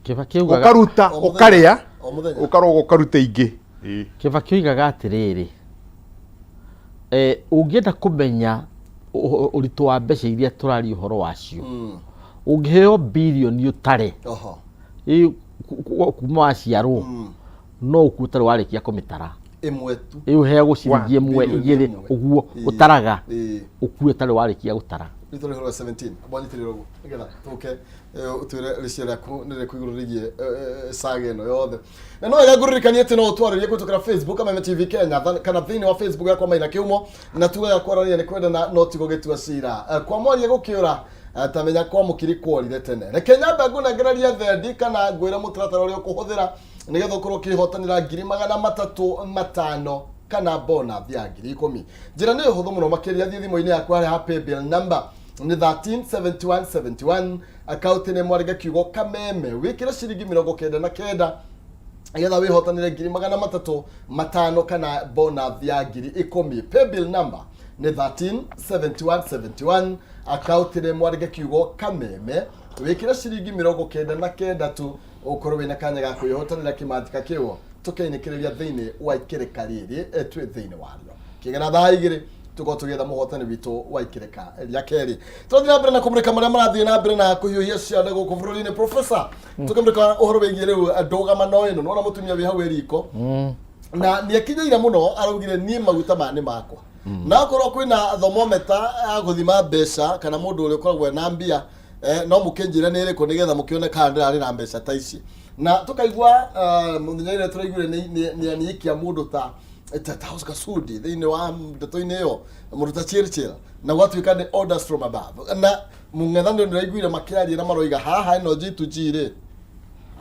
Kĩbakĩ augaga Ũkaruta, O mũthenya. ũkarĩa, O mũthenya. ũkaroga ũkaruta ingĩ. Ĩĩ. Kĩbakĩ oigaga atĩrĩrĩ, ũngĩenda kũmenya ũritũ wa mbeca iria tũraria ũhoro wacio, ũngĩheo bilioni ũtare kuma waciarwo, no ũkue ũtarĩ warĩkia kũmĩtara. Ĩmwe tu. Ĩ ũheagwo ciringi ĩmwe, Bilioni igĩrĩ ĩmwe. ũguo ũtaraga, ũkue ũtarĩ warĩkia gũtara. Rĩtwa rĩhoro wa 17 mwanyitĩrĩra ũguo nĩgetha tũke ũtwĩre rĩciria rĩaku nĩ rĩrĩkũ igũrũ rĩgiĩ saga ĩno yothe. Na no wega ngũririkanie atĩ no ũtwarĩrie kũhĩtũkĩra Facebook Kameme TV Kenya kana thĩinĩ wa Facebook yakwa Maina Kĩhumo. Na tugaga kwaranĩria nĩ kwendana no ti gũgĩtua cira. Kwa mwaria gũkĩũra, ta menya kwa mũkiri kworire tene. Reke nyambe ngũnengererie thendi kana ngwĩre mũtaratara ũrĩa ũkũhũthĩra nĩgetha ũkorwo ũkĩhotanĩra 305,000 kana bonus ya 10,000. Njĩra nĩ ũhũthũ mũno makĩria. Thiĩ thimũ-inĩ yaku harĩa ha paybill number nĩ 137171, akaunti nĩ mwarĩge kiugo Kameme, wĩkĩre ciringi 99 nĩgetha wĩhotanĩre 305,000 kana bonus ya 10,000. Paybill number nĩ 137171, akaunti nĩ mwarĩge kiugo Kameme, wĩkĩre ciringi 99 tu, ũkorwo wĩna kanya ga kwĩhotanĩra kĩmanjĩka kĩu tũkeinĩkĩrĩria thĩinĩ wa ikĩrĩka rĩrĩ twĩ thĩinĩ warĩo kĩgera thaa 2. Tũkorwo tũgĩetha mũhotani witũ wa ikĩrĩka rĩa kerĩ. Tũrathiĩ na mbere na kũmũrĩka marĩa marathiĩ na mbere na kũhiũhia ciande gũkũ bũrũri-inĩ. Professor, tũkĩmũrĩka ũhoro wĩgiĩ rĩu ndũgamano ĩno, nĩwona mũtumia wĩ hau ĩ riko na nĩ akinyĩire mũno, araugire niĩ maguta maya nĩ makwa, na akorwo kwĩna thermometer ya gũthima mbeca kana mũndũ ũrĩa ũkoragwo na mbia, no mũkĩnjĩre nĩ ĩrĩkũ nĩgetha mũkĩone kana ndĩrarĩ na mbeca ta ici. Na tũkaigua mũthenya ĩrĩa tũraiguire nĩ anikia mũndũ ta Oscar Sudi thĩinĩ wa ndeto-inĩ ĩyo, mũndũ ta Churchill, na gwatuĩka nĩ orders from above. Na mũng'ethanĩro nĩraiguire makĩaria na maroiga haha ĩno G2G rĩ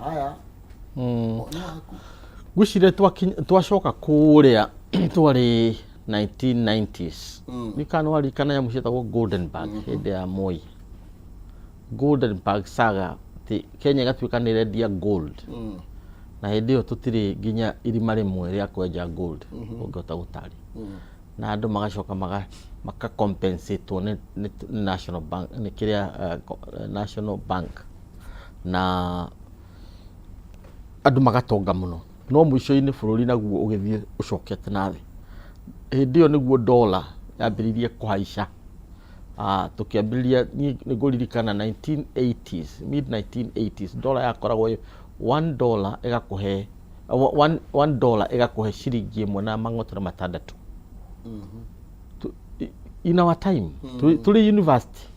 haya nĩ waku. Ngwĩciria twacoka kũrĩa twarĩ 1990s, nĩ kana waririkana nyamũ cietagwo Golden Bag hĩndĩ ya Moi, Golden Bag saga, atĩ Kenya ĩgatuĩka nĩ ĩrendia gold. Na hĩndĩ ĩyo tũtirĩ nginya irima rĩmwe rĩa kwenja gold ũngĩhota gũtarĩ. Na andũ magacoka maka compensate nĩ National Bank, nĩ kĩrĩa National Bank, na andũ magatonga mũno, no mũico-inĩ bũrũri naguo ũgĩthiĩ ũcokete na thĩ. Hĩndĩ ĩyo nĩguo dollar yambĩrĩirie kũhaica. Tũkĩambĩrĩria, niĩ nĩ ngũririkana 1980s, mid 1980s, dollar yakoragwo ĩ $1 ĩgakũhe $1 ĩgakũhe ciringi ĩmwe na mang'otero matandatũ. In our time tũrĩ university,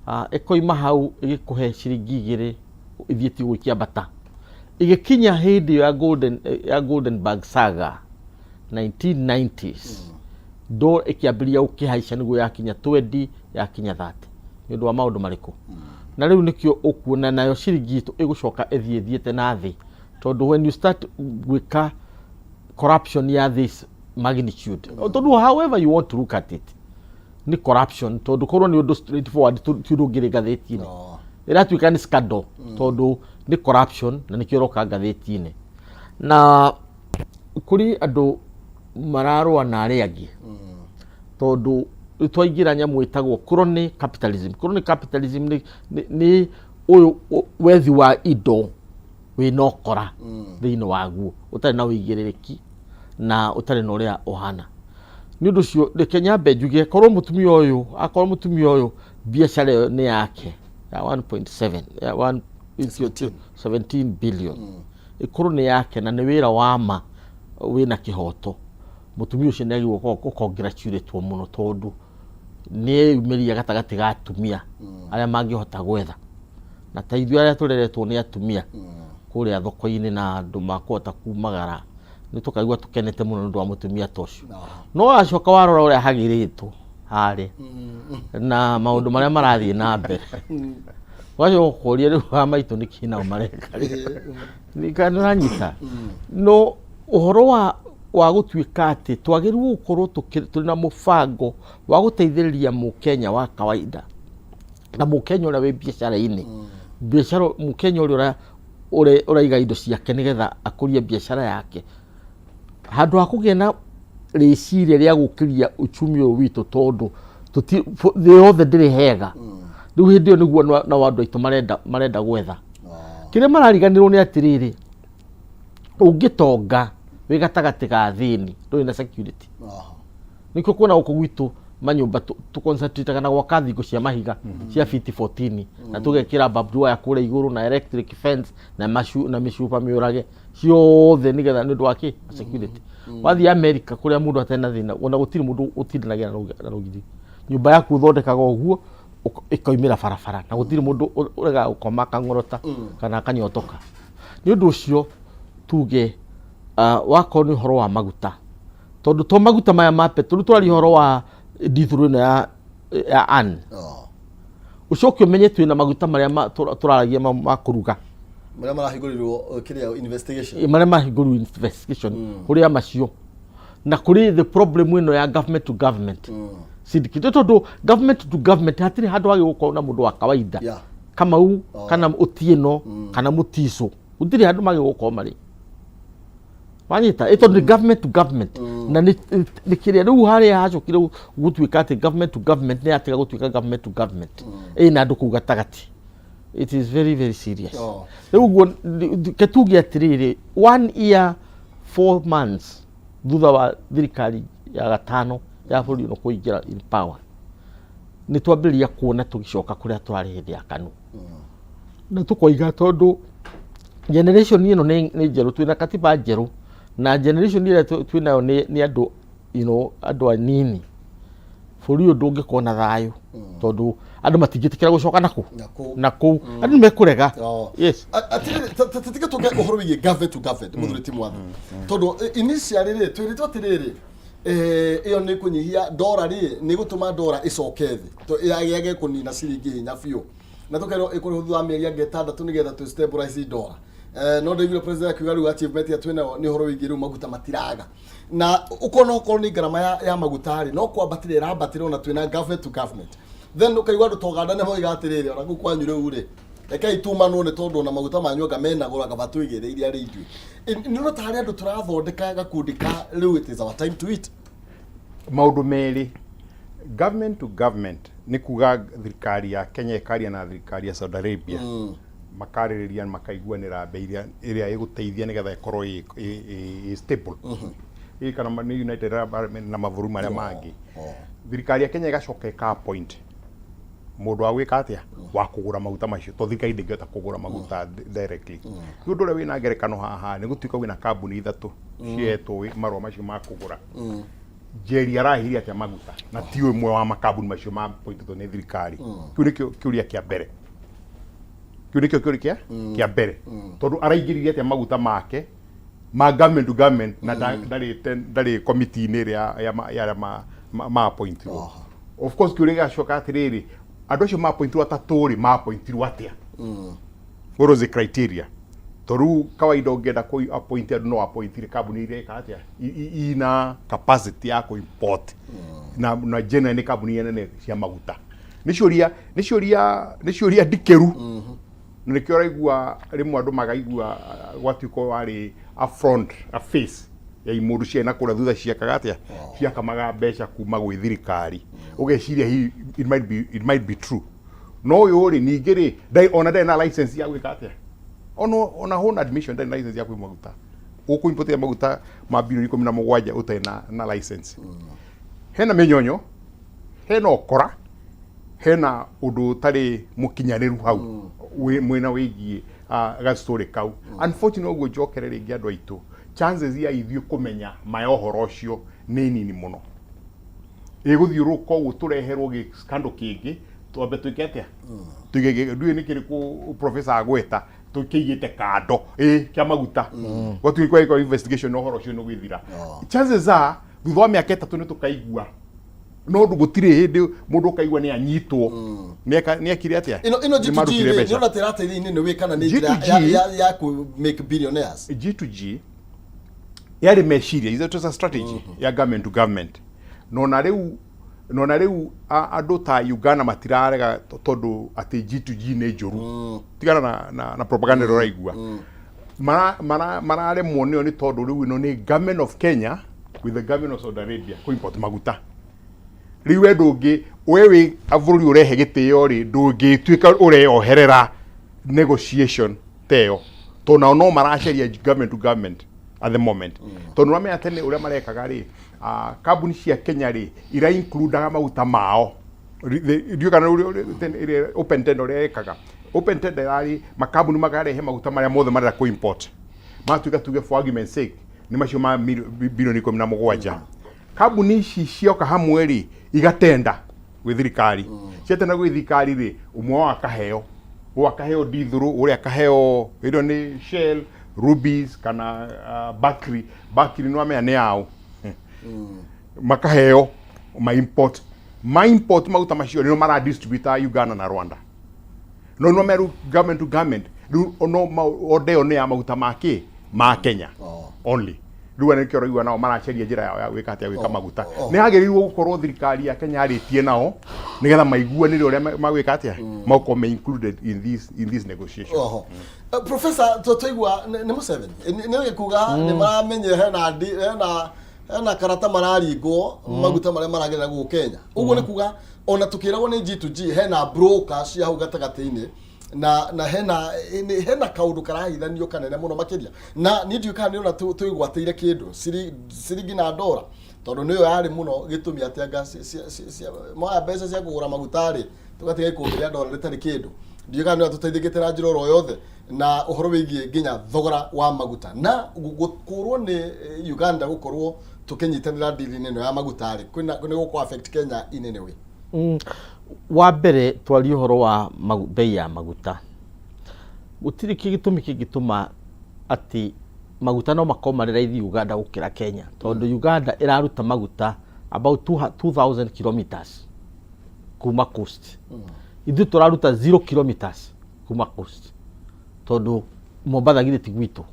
ĩkoima hau ĩgĩkũhe ciringi 2, ithiĩte ũguo ikĩambata ĩgĩkinya hĩndĩ ĩyo ya Goldenberg saga 1990s, ndo ĩkĩambĩrĩria gũkĩhaica nĩguo yakinya 20, yakinya 30. Nĩ ũndũ wa maũndũ marĩkũ? Na rĩu nĩkĩo ũkuona nayo ciringi itũ ĩgũcoka ĩthiĩ ĩthiĩte na thĩ, tondũ when you start gwĩka corruption ya this magnitude, tondũ however you want to look at it, nĩ corruption, tondũ korwo nĩ ũndũ straightforward ti ũndũ ũngĩrĩ ngathĩti-inĩ. No. Ĩratuĩka nĩ scandal tondũ nĩ corruption, na nĩkĩo ĩroka ngathĩti-inĩ. Na kũrĩ andũ mararũa na arĩa angĩ, tondũ nĩ twaingĩra nyamũ ĩtagwo crony capitalism. Crony capitalism nĩ ũyũ wethi wa indo wĩna ũkora thĩinĩ waguo, ũtarĩ na ũigĩrĩrĩki na ũtarĩ na ũrĩa ũhana. Nĩ ũndũ ũcio reke nyambe njuge, korwo mũtumia ũyũ, akorwo mũtumia ũyũ biacara ĩyo nĩ yake ya 1.7, ya 1 17 billion, ĩkorwo nĩ yake na nĩ wĩra wa ma wĩna kĩhoto, mũtumia ũcio nĩ agĩrĩirwo gũ-congratulate-wo mũno, tondũ nĩ eyumĩria gatagatĩ ga atumia arĩa mangĩhota gwetha. Na ta ithuĩ arĩa tũreretwo nĩ atumia kũrĩa thoko-inĩ na andũ makũhota kumagara, nĩ tũkaigua tũkenete mũno nĩ ũndũ wa mũtumia ta ũcio. No wacoka warora ũrĩa hagĩrĩtwo harĩa na maũndũ marĩa marathiĩ na mbere, ũgacoka ũkoria, rĩu wa maitũ nĩ kĩ nao mareka? Nĩ ũranyita? No ũhoro wa gũtuĩka atĩ twagĩrĩirwo gũkorwo tũrĩ na mũbango wa gũteithĩrĩria mũkenya wa kawaida na mũkenya ũrĩa wĩ biacara-inĩ, biacara, mũkenya ũrĩa ũraiga indo ciake nĩgetha akũrie biacara yake, handũ ha kũgĩa na rĩciria rĩa gũkĩria uchumi ũyũ witũ, tondũ thĩ yothe ndĩrĩ hega rĩu. Hĩndĩ ĩyo nĩguo nao andũ aitũ marenda gwetha kĩrĩa marariganĩrwo nĩ atĩrĩrĩ, ũngĩtonga wĩ gatagatĩ ga thĩni, ndũrĩ na security. Nĩkĩo kuona gũkũ gwitũ manyũmba tũconcentrateaga na gwaka thingo cia mahiga cia fiti 14, na tũgekĩra barbed wire kũrĩa igũrũ na electric fence na mĩcuba mĩũrage ciothe, nĩgetha nĩ ũndũ wa kĩ? Security. Wathiĩ America, kũrĩa mũndũ atarĩ na thĩna, ona gũtirĩ mũndũ ũtindanagia na rũgiri. Nyũmba yaku ũthondekaga ũguo ĩkoimĩra barabara, na gũtirĩ mũndũ ũregaga gũkoma akang'orota kana akanyotoka. Nĩ ũndũ ũcio tuge, wakorwo nĩ ũhoro wa maguta, tondũ to maguta maya ma petrol tũraria, ũhoro wa ndithũrũ ĩno ya an ũcoke ũmenye twĩna maguta marĩa tũraragia ma kũruga. Marĩa marahingũrirwo kĩrĩa, investigation. Marĩa mahingũrirwo investigation, kũrĩ macio na kũrĩ the problem ĩno ya government to government syndicate, tondũ government to government hatirĩ handũ hagĩ gũkorwo na mũndũ wa kawaida Kamau kana Otieno kana Mutiso, gũtirĩ handũ magĩ gũkorwo marĩ wanyita ĩ, tondũ nĩ government to government. Na nĩ kĩrĩa rĩu harĩa hacokire gũtuĩka atĩ government to government nĩ yatiga gũtuĩka government to government, ĩna andũ kũu gatagatĩ. It is very very serious. Rĩu ũguo ke tuge atĩrĩrĩ, one year 4 months thutha wa thirikari ya gatano ya bũrũri ũno kũingĩra in power, nĩ twambĩrĩria kuona tũgĩcoka kũrĩa twarĩ hĩndĩ ya KANU. Na tũkoiga tondũ generation ĩno nĩ njerũ, twĩna katiba njerũ, na generation ĩrĩa twĩnayo nĩ andũ andũ anini. Bũrũri ũyũ ndũngĩkorwo na thayũ, tondũ andũ matingĩtĩkĩra gũcoka nakũ. Na kũu. Na kũu andũ nĩ mekũrega. Yes. Atĩrĩrĩ, tũtige tũke ũhoro wĩgiĩ government to government, mũthuri ti mwatho, tondũ initially rĩ, twĩrĩtwo atĩrĩrĩ, ĩyo nĩ kũnyihia ndora rĩ, nĩ gũtũma ndora ĩcoke thĩ, yage kũnina ciringi hinya biũ, na tũkerwo ĩkũrĩhwo thutha wa mĩeri angĩ 6 nĩgetha tũ stabilize ndora. No ndaiguire president akiuga rĩu achievement ĩrĩa twĩnayo nĩ ũhoro wĩgiĩ rĩu maguta matiraga, na ũkona okorwo nĩ ngarama ya maguta rĩ, no kwambatĩra ĩrambatĩra ona twĩna government to government. Then ũkaigua andũ ta Ũganda nĩ moiga atĩrĩrĩ, ona kũu kwanyu rĩu rĩ, Rekei tumanwo nĩ tondũ ona maguta manyu anga mena goro, anga batwĩgĩrĩire arĩ ithuĩ. Nĩ ũrona ta harĩ andũ tũrathondeka gakundi ka rĩu it is our time to eat. Maũndũ merĩ, government to government nĩ kuga thirikari ya Kenya ĩkaria na thirikari ya Saudi Arabia, makarĩrĩria, makaiguanĩra mbei ĩrĩa ĩgũteithia nĩgetha ĩkorwo ĩ stable. Ĩ kana nĩ United Arab Emirates na mabũrũri marĩa mangĩ. Thirikari ya Kenya ĩgacoka ĩka appoint mũndũ wa gwĩka atĩa, wa kũgũra maguta macio, tondũ thirikari ndĩngĩhota kũgũra maguta directly. Rĩu ũndũ ũrĩa wĩna ngerekano haha nĩ gũtuĩka kwĩna kambuni ithatũ cihetwo marũa macio ma kũgũra. Njeri arahirie atĩa maguta na ti ũmwe wa makambuni macio ma appointĩtwo nĩ thirikari? Kĩu nĩkĩo kĩũria kĩa mbere. Kĩu nĩkĩo kĩũria kĩa mbere, tondũ araingĩririe atĩa maguta make ma government to government na ndarĩ komiti-inĩ ĩrĩa ya arĩa ma appointirwo? Of course kĩũria gĩgacoka atĩrĩrĩ, andũ acio ma appointirwo atatũ rĩ, ma appointirwo atĩa? What was the criteria? Tondũ rĩu kawaida ũngĩenda kũ appoint andũ, no appointire kambuni iria ĩka atĩa, ina capacity ya kũ import na generally nĩ kambuni iria nene cia maguta. Nĩ ciũria ndikĩru, na nĩkĩo ũraigua rĩmwe andũ magaigua gwatuĩka warĩ a front, a face ya imũndũ ciarĩ na kũrĩa thutha ciekaga atĩa, ciakamaga mbeca kuma gwĩ thirikari, ũgeciria hihi it might be true. No ũyũ rĩ, ningĩ rĩ, ona ndarĩ na license ya gwĩka atĩa, ona own admission ndarĩ na license ya kwĩ maguta ũkũ maguta ma bilioni 17 ũtarĩ na license. Hena mĩnyonyo, hena ũkora, hena ũndũ ũtarĩ mũkinyanĩru hau mwena wĩgiĩ gastori kau. Unfortunately, ũguo njokere rĩngĩ, andũ aitũ, chances ya ithuĩ kũmenya ma ya ũhoro ũcio nĩ nini mũno. Ĩgũthiũrũrũka ũguo tũreherwo gĩkando kĩngĩ, twambe twĩke atĩa, tuige ndiũĩ nĩ kĩrĩkũ professor agweta tũkĩigĩte kando ĩ kĩa maguta, gwatuĩka kwa investigation na ũhoro ũcio nĩ ũgĩthira. Chances are thutha wa mĩaka 3 nĩ tũkaigua, no ndũ gũtirĩ hĩndĩ mũndũ ũkaigua nĩ anyitwo nĩ ekire atĩa. Ĩno Nĩ G2G marutire rĩ, mbeca. nĩ ũrona ta ĩrateithia nĩ wĩ kana nĩ njĩra G2G ya kũ make billionaires? G2G yarĩ meciria, it was a strategy ya government to government. Nona rĩu andũ ta Uganda matirarega tondũ atĩ G2G nĩ njũru. Tigana na propaganda ĩrĩa ũraigua. Mararemwo nĩyo nĩ tondũ rĩu ĩno nĩ government of Kenya with the government of Saudi Arabia kũ import maguta. Rĩu we ndũngĩ, we wĩ bũrũri ũrehe gĩtĩo rĩ, ndũngĩtuĩka ũreyoherera negotiation ta ĩyo, tondũ nao no maracaria government to government at the moment, tondũ ũramenya tene ũrĩa marekaga rĩ, kambuni cia Kenya rĩ, ira includaga maguta mao. Ndiũĩ kana tene ĩrĩa open tender, ũrĩa ĩkaga open tender yarĩ makambuni makarehe maguta marĩa mothe marenda kũ import, matuĩka tuge for argument sake nĩ macio ma bilioni 17. Kambuni ici cioka hamwe rĩ, igatenda gwĩ thirikari. Ciatenda gwĩ thirikari rĩ, ũmwe wao akaheo, ũyũ akaheo ndithũrũ, ũrĩa akaheo ĩno nĩ Shell, Rubis kana Bakri. Bakri nĩ wamenya nĩ yao. Makaheo ma import maguta macio, nĩo maradistributa Uganda na Rwanda. No meru government to government rĩu no order ĩyo nĩ ya maguta ma kĩ ma Kenya only. Rĩu nĩkĩo ũraigua nao maracaria njĩra yao ya gwĩka atĩa, gwĩka maguta. Nĩ hagĩrĩirwo gũkorwo thirikari ya Kenya yarĩtie nao nĩgetha maiguanĩre ũrĩa magwĩka atĩa, magũkorwo me included in this negotiation. Oho. Professor, twaigua nĩ Museveni nĩ gĩkuga nĩ maramenyire hena karata mararingwo maguta marĩa maragerera gũkũ Kenya. Ũguo nĩ kuga ona tũkĩragwo nĩ G2G hena broker cia hau gatagatĩ-inĩ na hena kaũndũ karahithanio kanene mũno makĩria, na niĩ ndiũĩ kana nĩ ona twĩgwatĩire kĩndũ ciringi na ndora, tondũ nĩyo yarĩ mũno gĩtũmi atĩ anga moya mbeca cia kũgũra maguta rĩ, tũgatiga ikũmbĩ rĩa ndora rĩtarĩ kĩndũ. Ndiũĩ kana nĩ tũteithĩkĩte na njĩra oro yothe na ũhoro wĩgiĩ nginya thogora wa maguta na gũkũrwo nĩ Uganda gũkorwo tũkĩnyitanĩra ndiri-inĩ ĩno ya maguta rĩ, kwĩna nĩ gũkũ affect Kenya in any way? Wa mbere twarie ũhoro wa bei ya maguta, gũtirĩ gĩtũmi kĩngĩtũma atĩ maguta no makorwo marĩ raithi Uganda gũkĩra Kenya, tondũ Uganda ĩraruta maguta about 2000 kilometers kuma coast. Ithuĩ tũraruta 0 kilometers kuma coast, tondũ Mombatha githĩ ti gwitũ?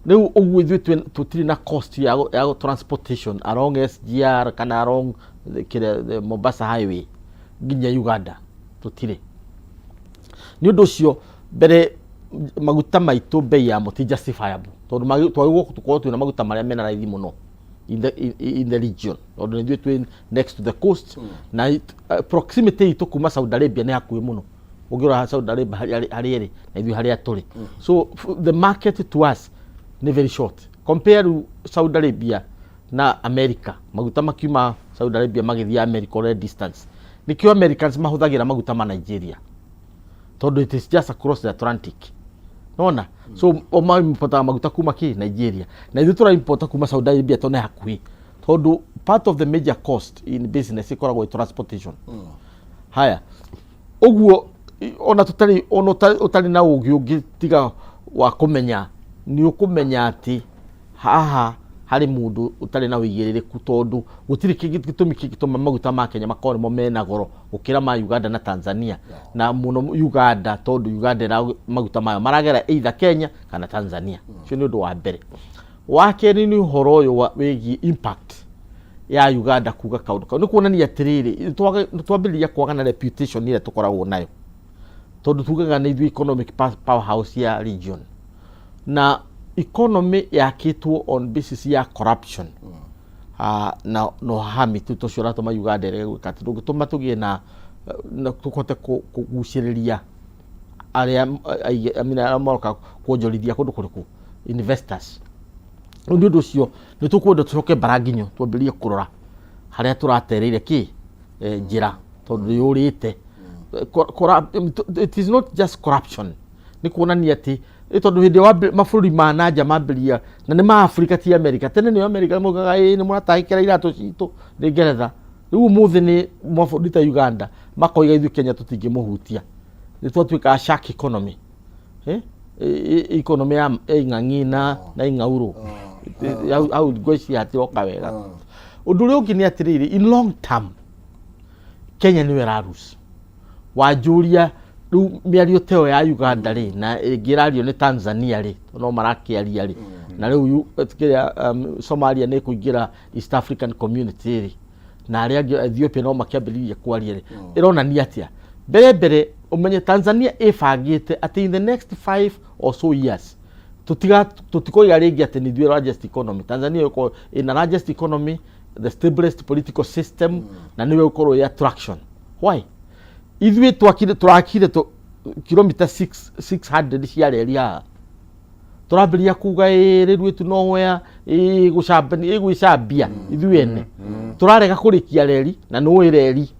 Rĩu ũguo ithuĩ tũtirĩ na cost ya transportation along SGR kana along kĩrĩa, the Mombasa highway nginya Uganda, tũtirĩ. Nĩ ũndũ ũcio Mbere maguta maitũ bei yamo ti justifiable, tondũ twagĩrĩirwo tũkorwo twĩna maguta marĩa mena raithi mũno in the region, tondũ nĩ ithuĩ twĩ next to the coast na proximity itũ kuma Saudi Arabia nĩ hakuhĩ mũno. Ũngĩrora Saudi Arabia harĩa ĩrĩ na ithuĩ harĩa tũrĩ, so the market to us nĩ very short. Compare rĩu Saudi Arabia na America, maguta makiuma Saudi Arabia magĩthiĩ America, ũrĩa distance. Nĩkĩo Americans mahũthagĩra maguta ma Nigeria, tondũ it is just across the Atlantic, nona. So o maimportaga maguta kuma ki Nigeria, na ithuĩ tũraimporta kuma Saudi Arabia tondũ nĩ hakuhĩ, tondũ part of the major cost in business ĩkoragwo ĩ transportation. Haya, ũguo ona tũtarĩ, ona ũtarĩ na ũgĩ ũngĩ tiga wa kũmenya, nĩ ũkũmenya atĩ haha harĩ mũndũ ũtarĩ na ũigĩrĩrĩku, tondũ gũtirĩ gĩtũmi kĩngĩtũma maguta ma Kenya makorwo nĩmo mena goro gũkĩra ma Uganda na Tanzania, na mũno Uganda, tondũ Uganda ĩra maguta mayo maragera either Kenya kana Tanzania. Ũcio nĩ ũndũ wa mbere. Wa kerĩ nĩ ũhoro ũyũ wĩgiĩ impact ya Uganda kuga kaũndũ kau. Nĩ kuonania atĩrĩrĩ, nĩ twambĩrĩria kwaga na reputation ĩrĩa tũkoragwo nayo, tondũ tugaga nĩ ithuĩ economic powerhouse ya region, na economy yakĩtwo on basis ya corruption na no hami tu tũcio ũratũma Uganda ĩrege gwĩka atĩ ndũngĩtũma tũgĩe na tũhote kũgucĩrĩria arĩa I mean, arĩa maroka kuonjorithia kũndũ kũrĩkũ, investors. Rĩu nĩ ũndũ ũcio nĩ tũkwenda tũcoke mbaranginyo, twambĩrĩrie kũrora harĩa tũratereire kĩ njĩra, tondũ yũrĩte. It is not just corruption, nĩ kuonania atĩ tondũ hĩndĩ ĩrĩa mabũrũri ma nanja mambĩrĩria, na nĩ ma Afrika ti Amerika, tene nĩ Amerika maugaga ĩ nĩ mũratahĩkĩra iratũ citũ nĩ Ngeretha. Rĩu ũmũthĩ nĩ mabũrũri ta Uganda makoiga ithuĩ Kenya tũtingĩmũhutia, nĩ twatuĩka shark economy, economy ya ing'ang'i na ing'aurũ. Hau ngwĩciria hatiroka wega. Ũndũ ũrĩa ũngĩ nĩ atĩrĩrĩ, in long term Kenya nĩyo ĩrarus wanjũria. Rĩu mĩario ta ĩyo ya Uganda rĩ, na ĩngĩ ĩrario nĩ Tanzania rĩ, no marakĩaria rĩ, na rĩu kĩrĩa Somalia nĩ ĩkũingĩra East African Community rĩ, na arĩa angĩ Ethiopia no makĩambĩrĩria kwaria rĩ, ĩronania atĩa? Mbere mbere ũmenye Tanzania ĩbangĩte atĩ in the next 5 or so years tutiga tutikoiga rĩngĩ atĩ nĩ ithuĩ largest economy. Tanzania ĩgũkorwo ĩna largest economy, the stablest political system, na nĩwe ũkorwo ĩ attraction. Why ithuĩ twakire, tũrakire kilomita 6 600 cia reri haha, tũrambĩrĩria kuga ĩ rĩu ĩtu nowhere ĩgũcambania, ĩgwĩcambia ithuĩ ene tũrarega kũrĩkia reri, na nĩũĩ reri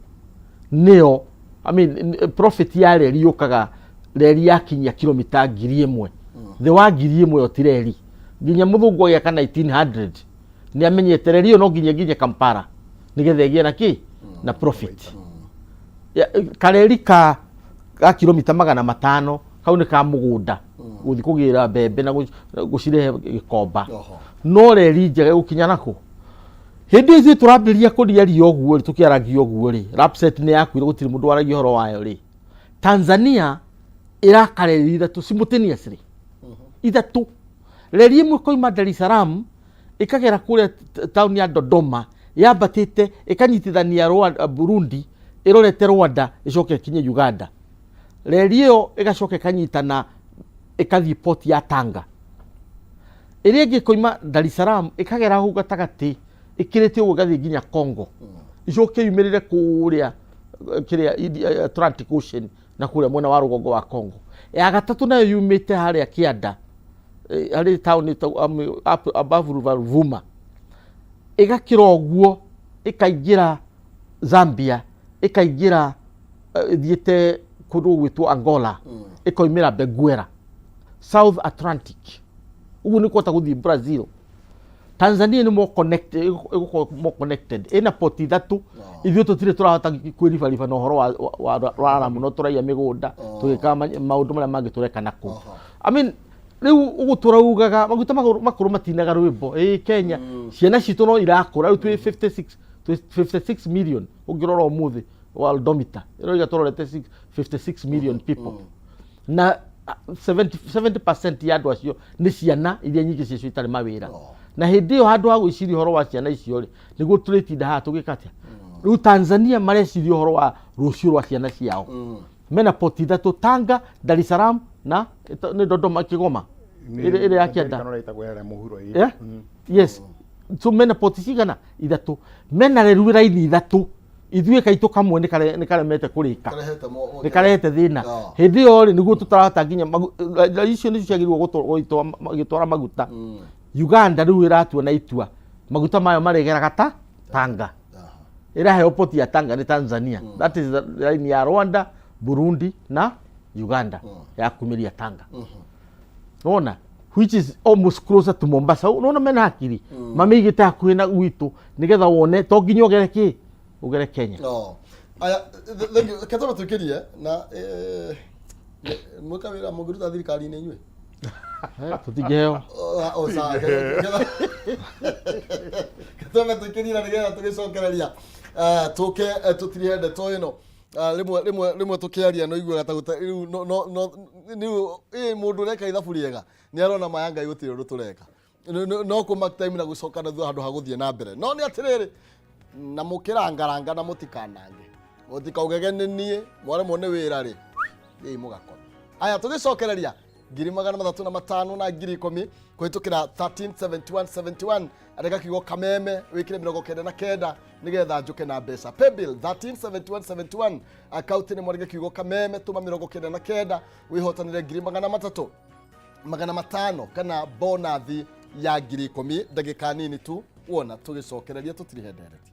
nĩyo, I mean, profit ya reri yũkaga reri yakinyia kilomita 1000. Thĩ wa 1000 ĩyo ti reri. Nginya mũthũngũ agĩaka 1900 nĩ amenyete reri ĩyo no nginya nginya Kampala nĩgetha ĩgĩe na kĩ na profit. Kareri ka kilomita 500 kau nĩ ka mũgũnda gũthiĩ kũgĩra mbembe na gũcirehe gĩkomba. No reri njega ĩgũkinya nakũ? Hĩndĩ ĩyo ithuĩ tũrambĩrĩria kũriaria ũguo rĩ, tũkĩaragia ũguo rĩ, LAPSSET nĩ yakuire, gũtirĩ mũndũ waragia ũhoro wayo rĩ. Tanzania ĩraka reri ithatũ simultaneously, ithatũ. Reri ĩmwe ĩkoima Dar es Salaam ĩkagera kũrĩa taũni ya Dodoma, yambatĩte ĩkanyitithania Rwanda, Burundi, ĩrorete Rwanda, ĩcoke ĩkinye Uganda. Reri ĩyo ĩgacoka ĩkanyitana ĩkathiĩ port ya Tanga. Ĩrĩa ĩngĩ ĩkoima Dar es Salaam ĩkagera hau gatagatĩ ĩkĩrĩte ũguo ĩgathiĩ nginya Congo, icoke yumĩrĩre kũrĩa kĩrĩa Atlantic Ocean na kũrĩa mwena wa rũgongo wa Congo. Ya gatatũ nayo yumĩte harĩa kĩanda harĩ taũni ĩtagwo, above River Ruvuma, ĩgakĩra ũguo ĩkaingĩra Zambia, ĩkaingĩra ĩthiĩte kũndũ gwĩtwo Angola, ĩkoimĩra Benguela, South Atlantic. Ũguo nĩ kũhota gũthiĩ Brazil. Tanzania nĩ more connected, ĩgũkorwo more connected, ĩna port ithatũ. Ithuĩ tũtirĩ tũrahota kwĩribariba na ũhoro wa Lamu, no tũraiya mĩgũnda tũgĩkaga maũndũ marĩa mangĩ tũreka nakũu. I mean, rĩu ũgũtũra ugaga maguta makũrũ matinaga rwĩmbo ĩ Kenya. Ciana citũ no irakũra. Rĩu twĩ 56, twĩ 56 million. Ũngĩrora ũmũthĩ Worldometer ĩroiga tũrorete 56 million people, na 70% ya andũ acio nĩ ciana iria nyingĩ ciacio itarĩ mawĩra. Na hĩndĩ ĩyo handũ ha gwĩciria ũhoro wa ciana icio rĩ, nĩguo tũrĩtinda haha tũgĩka atĩa? Rĩu Tanzania mareciria ũhoro wa rũciũ rwa ciana ciao. Mena port ithatũ, Tanga, Dar es Salaam. Na nĩ Dodoma Kigoma ĩrĩa ya kĩanda. Kana ĩtagwo ya mũhuro ĩ. Yeah? Yes, so mena poti cigana ithatũ, mena railway line ithatũ, ithuĩ kaitũ kamwe nĩ karemete kũrĩka. Karehete nĩ karehete thĩna. Ah. Hĩndĩ ĩyo rĩ, nĩguo tũtarahota nginya icio nĩcio ciagĩrĩirwo gũtwara maguta. Uganda rĩu ĩratua na itua maguta mayo marĩgeraga ta Tanga. Ĩraheo poti ya Tanga nĩ Tanzania. That is the line ya Rwanda, Burundi na Uganda ya kumĩria Tanga, nona which is almost closer to Mombasa. Unaona mena hakiri mamĩigĩte hakuhĩ na gwitũ nĩgetha wone to nginya ũgere kĩ ũgere Kenya. No. Aya, thank you. Ketaba tukirie na mwĩka wĩra mũngĩruta thirikari-inĩ inyuĩ? Tũtingĩheo. O sawa. Ketaba tukirie na nĩgetha tũgĩcokereria tũke tũtirihe ndeto ĩno. Rĩmwe rĩmwe rĩmwe tũkĩaria no iguaga ta rĩu no no no rĩu ĩ mũndũ ũreka ithabu rĩega nĩ arona maya Ngai gũtirĩ ũndũ tũreka no kũ mark time na gũcoka na thutha handũ ha gũthiĩ na mbere. No nĩ atĩrĩrĩ, na mũkĩrangaranga na mũtikanange, mũtikaugege nĩ niĩ mwaremwo nĩ wĩra rĩ, thiĩi mũgakome. Aya, tũgĩcokereria 305,000 na 10,000 kũhĩtũkĩra 137171. Andĩka kiugo kameme, wĩkĩre 99 nĩgetha njũke na mbeca. Paybill 137171, akaunti nĩ mwandĩke kiugo kameme, tũma 99 wĩhotanĩre 300,000, 500 kana bonathi ya 10,000. Ndagĩka nini tu wona tũgĩcokereria tũtirihe ndereti.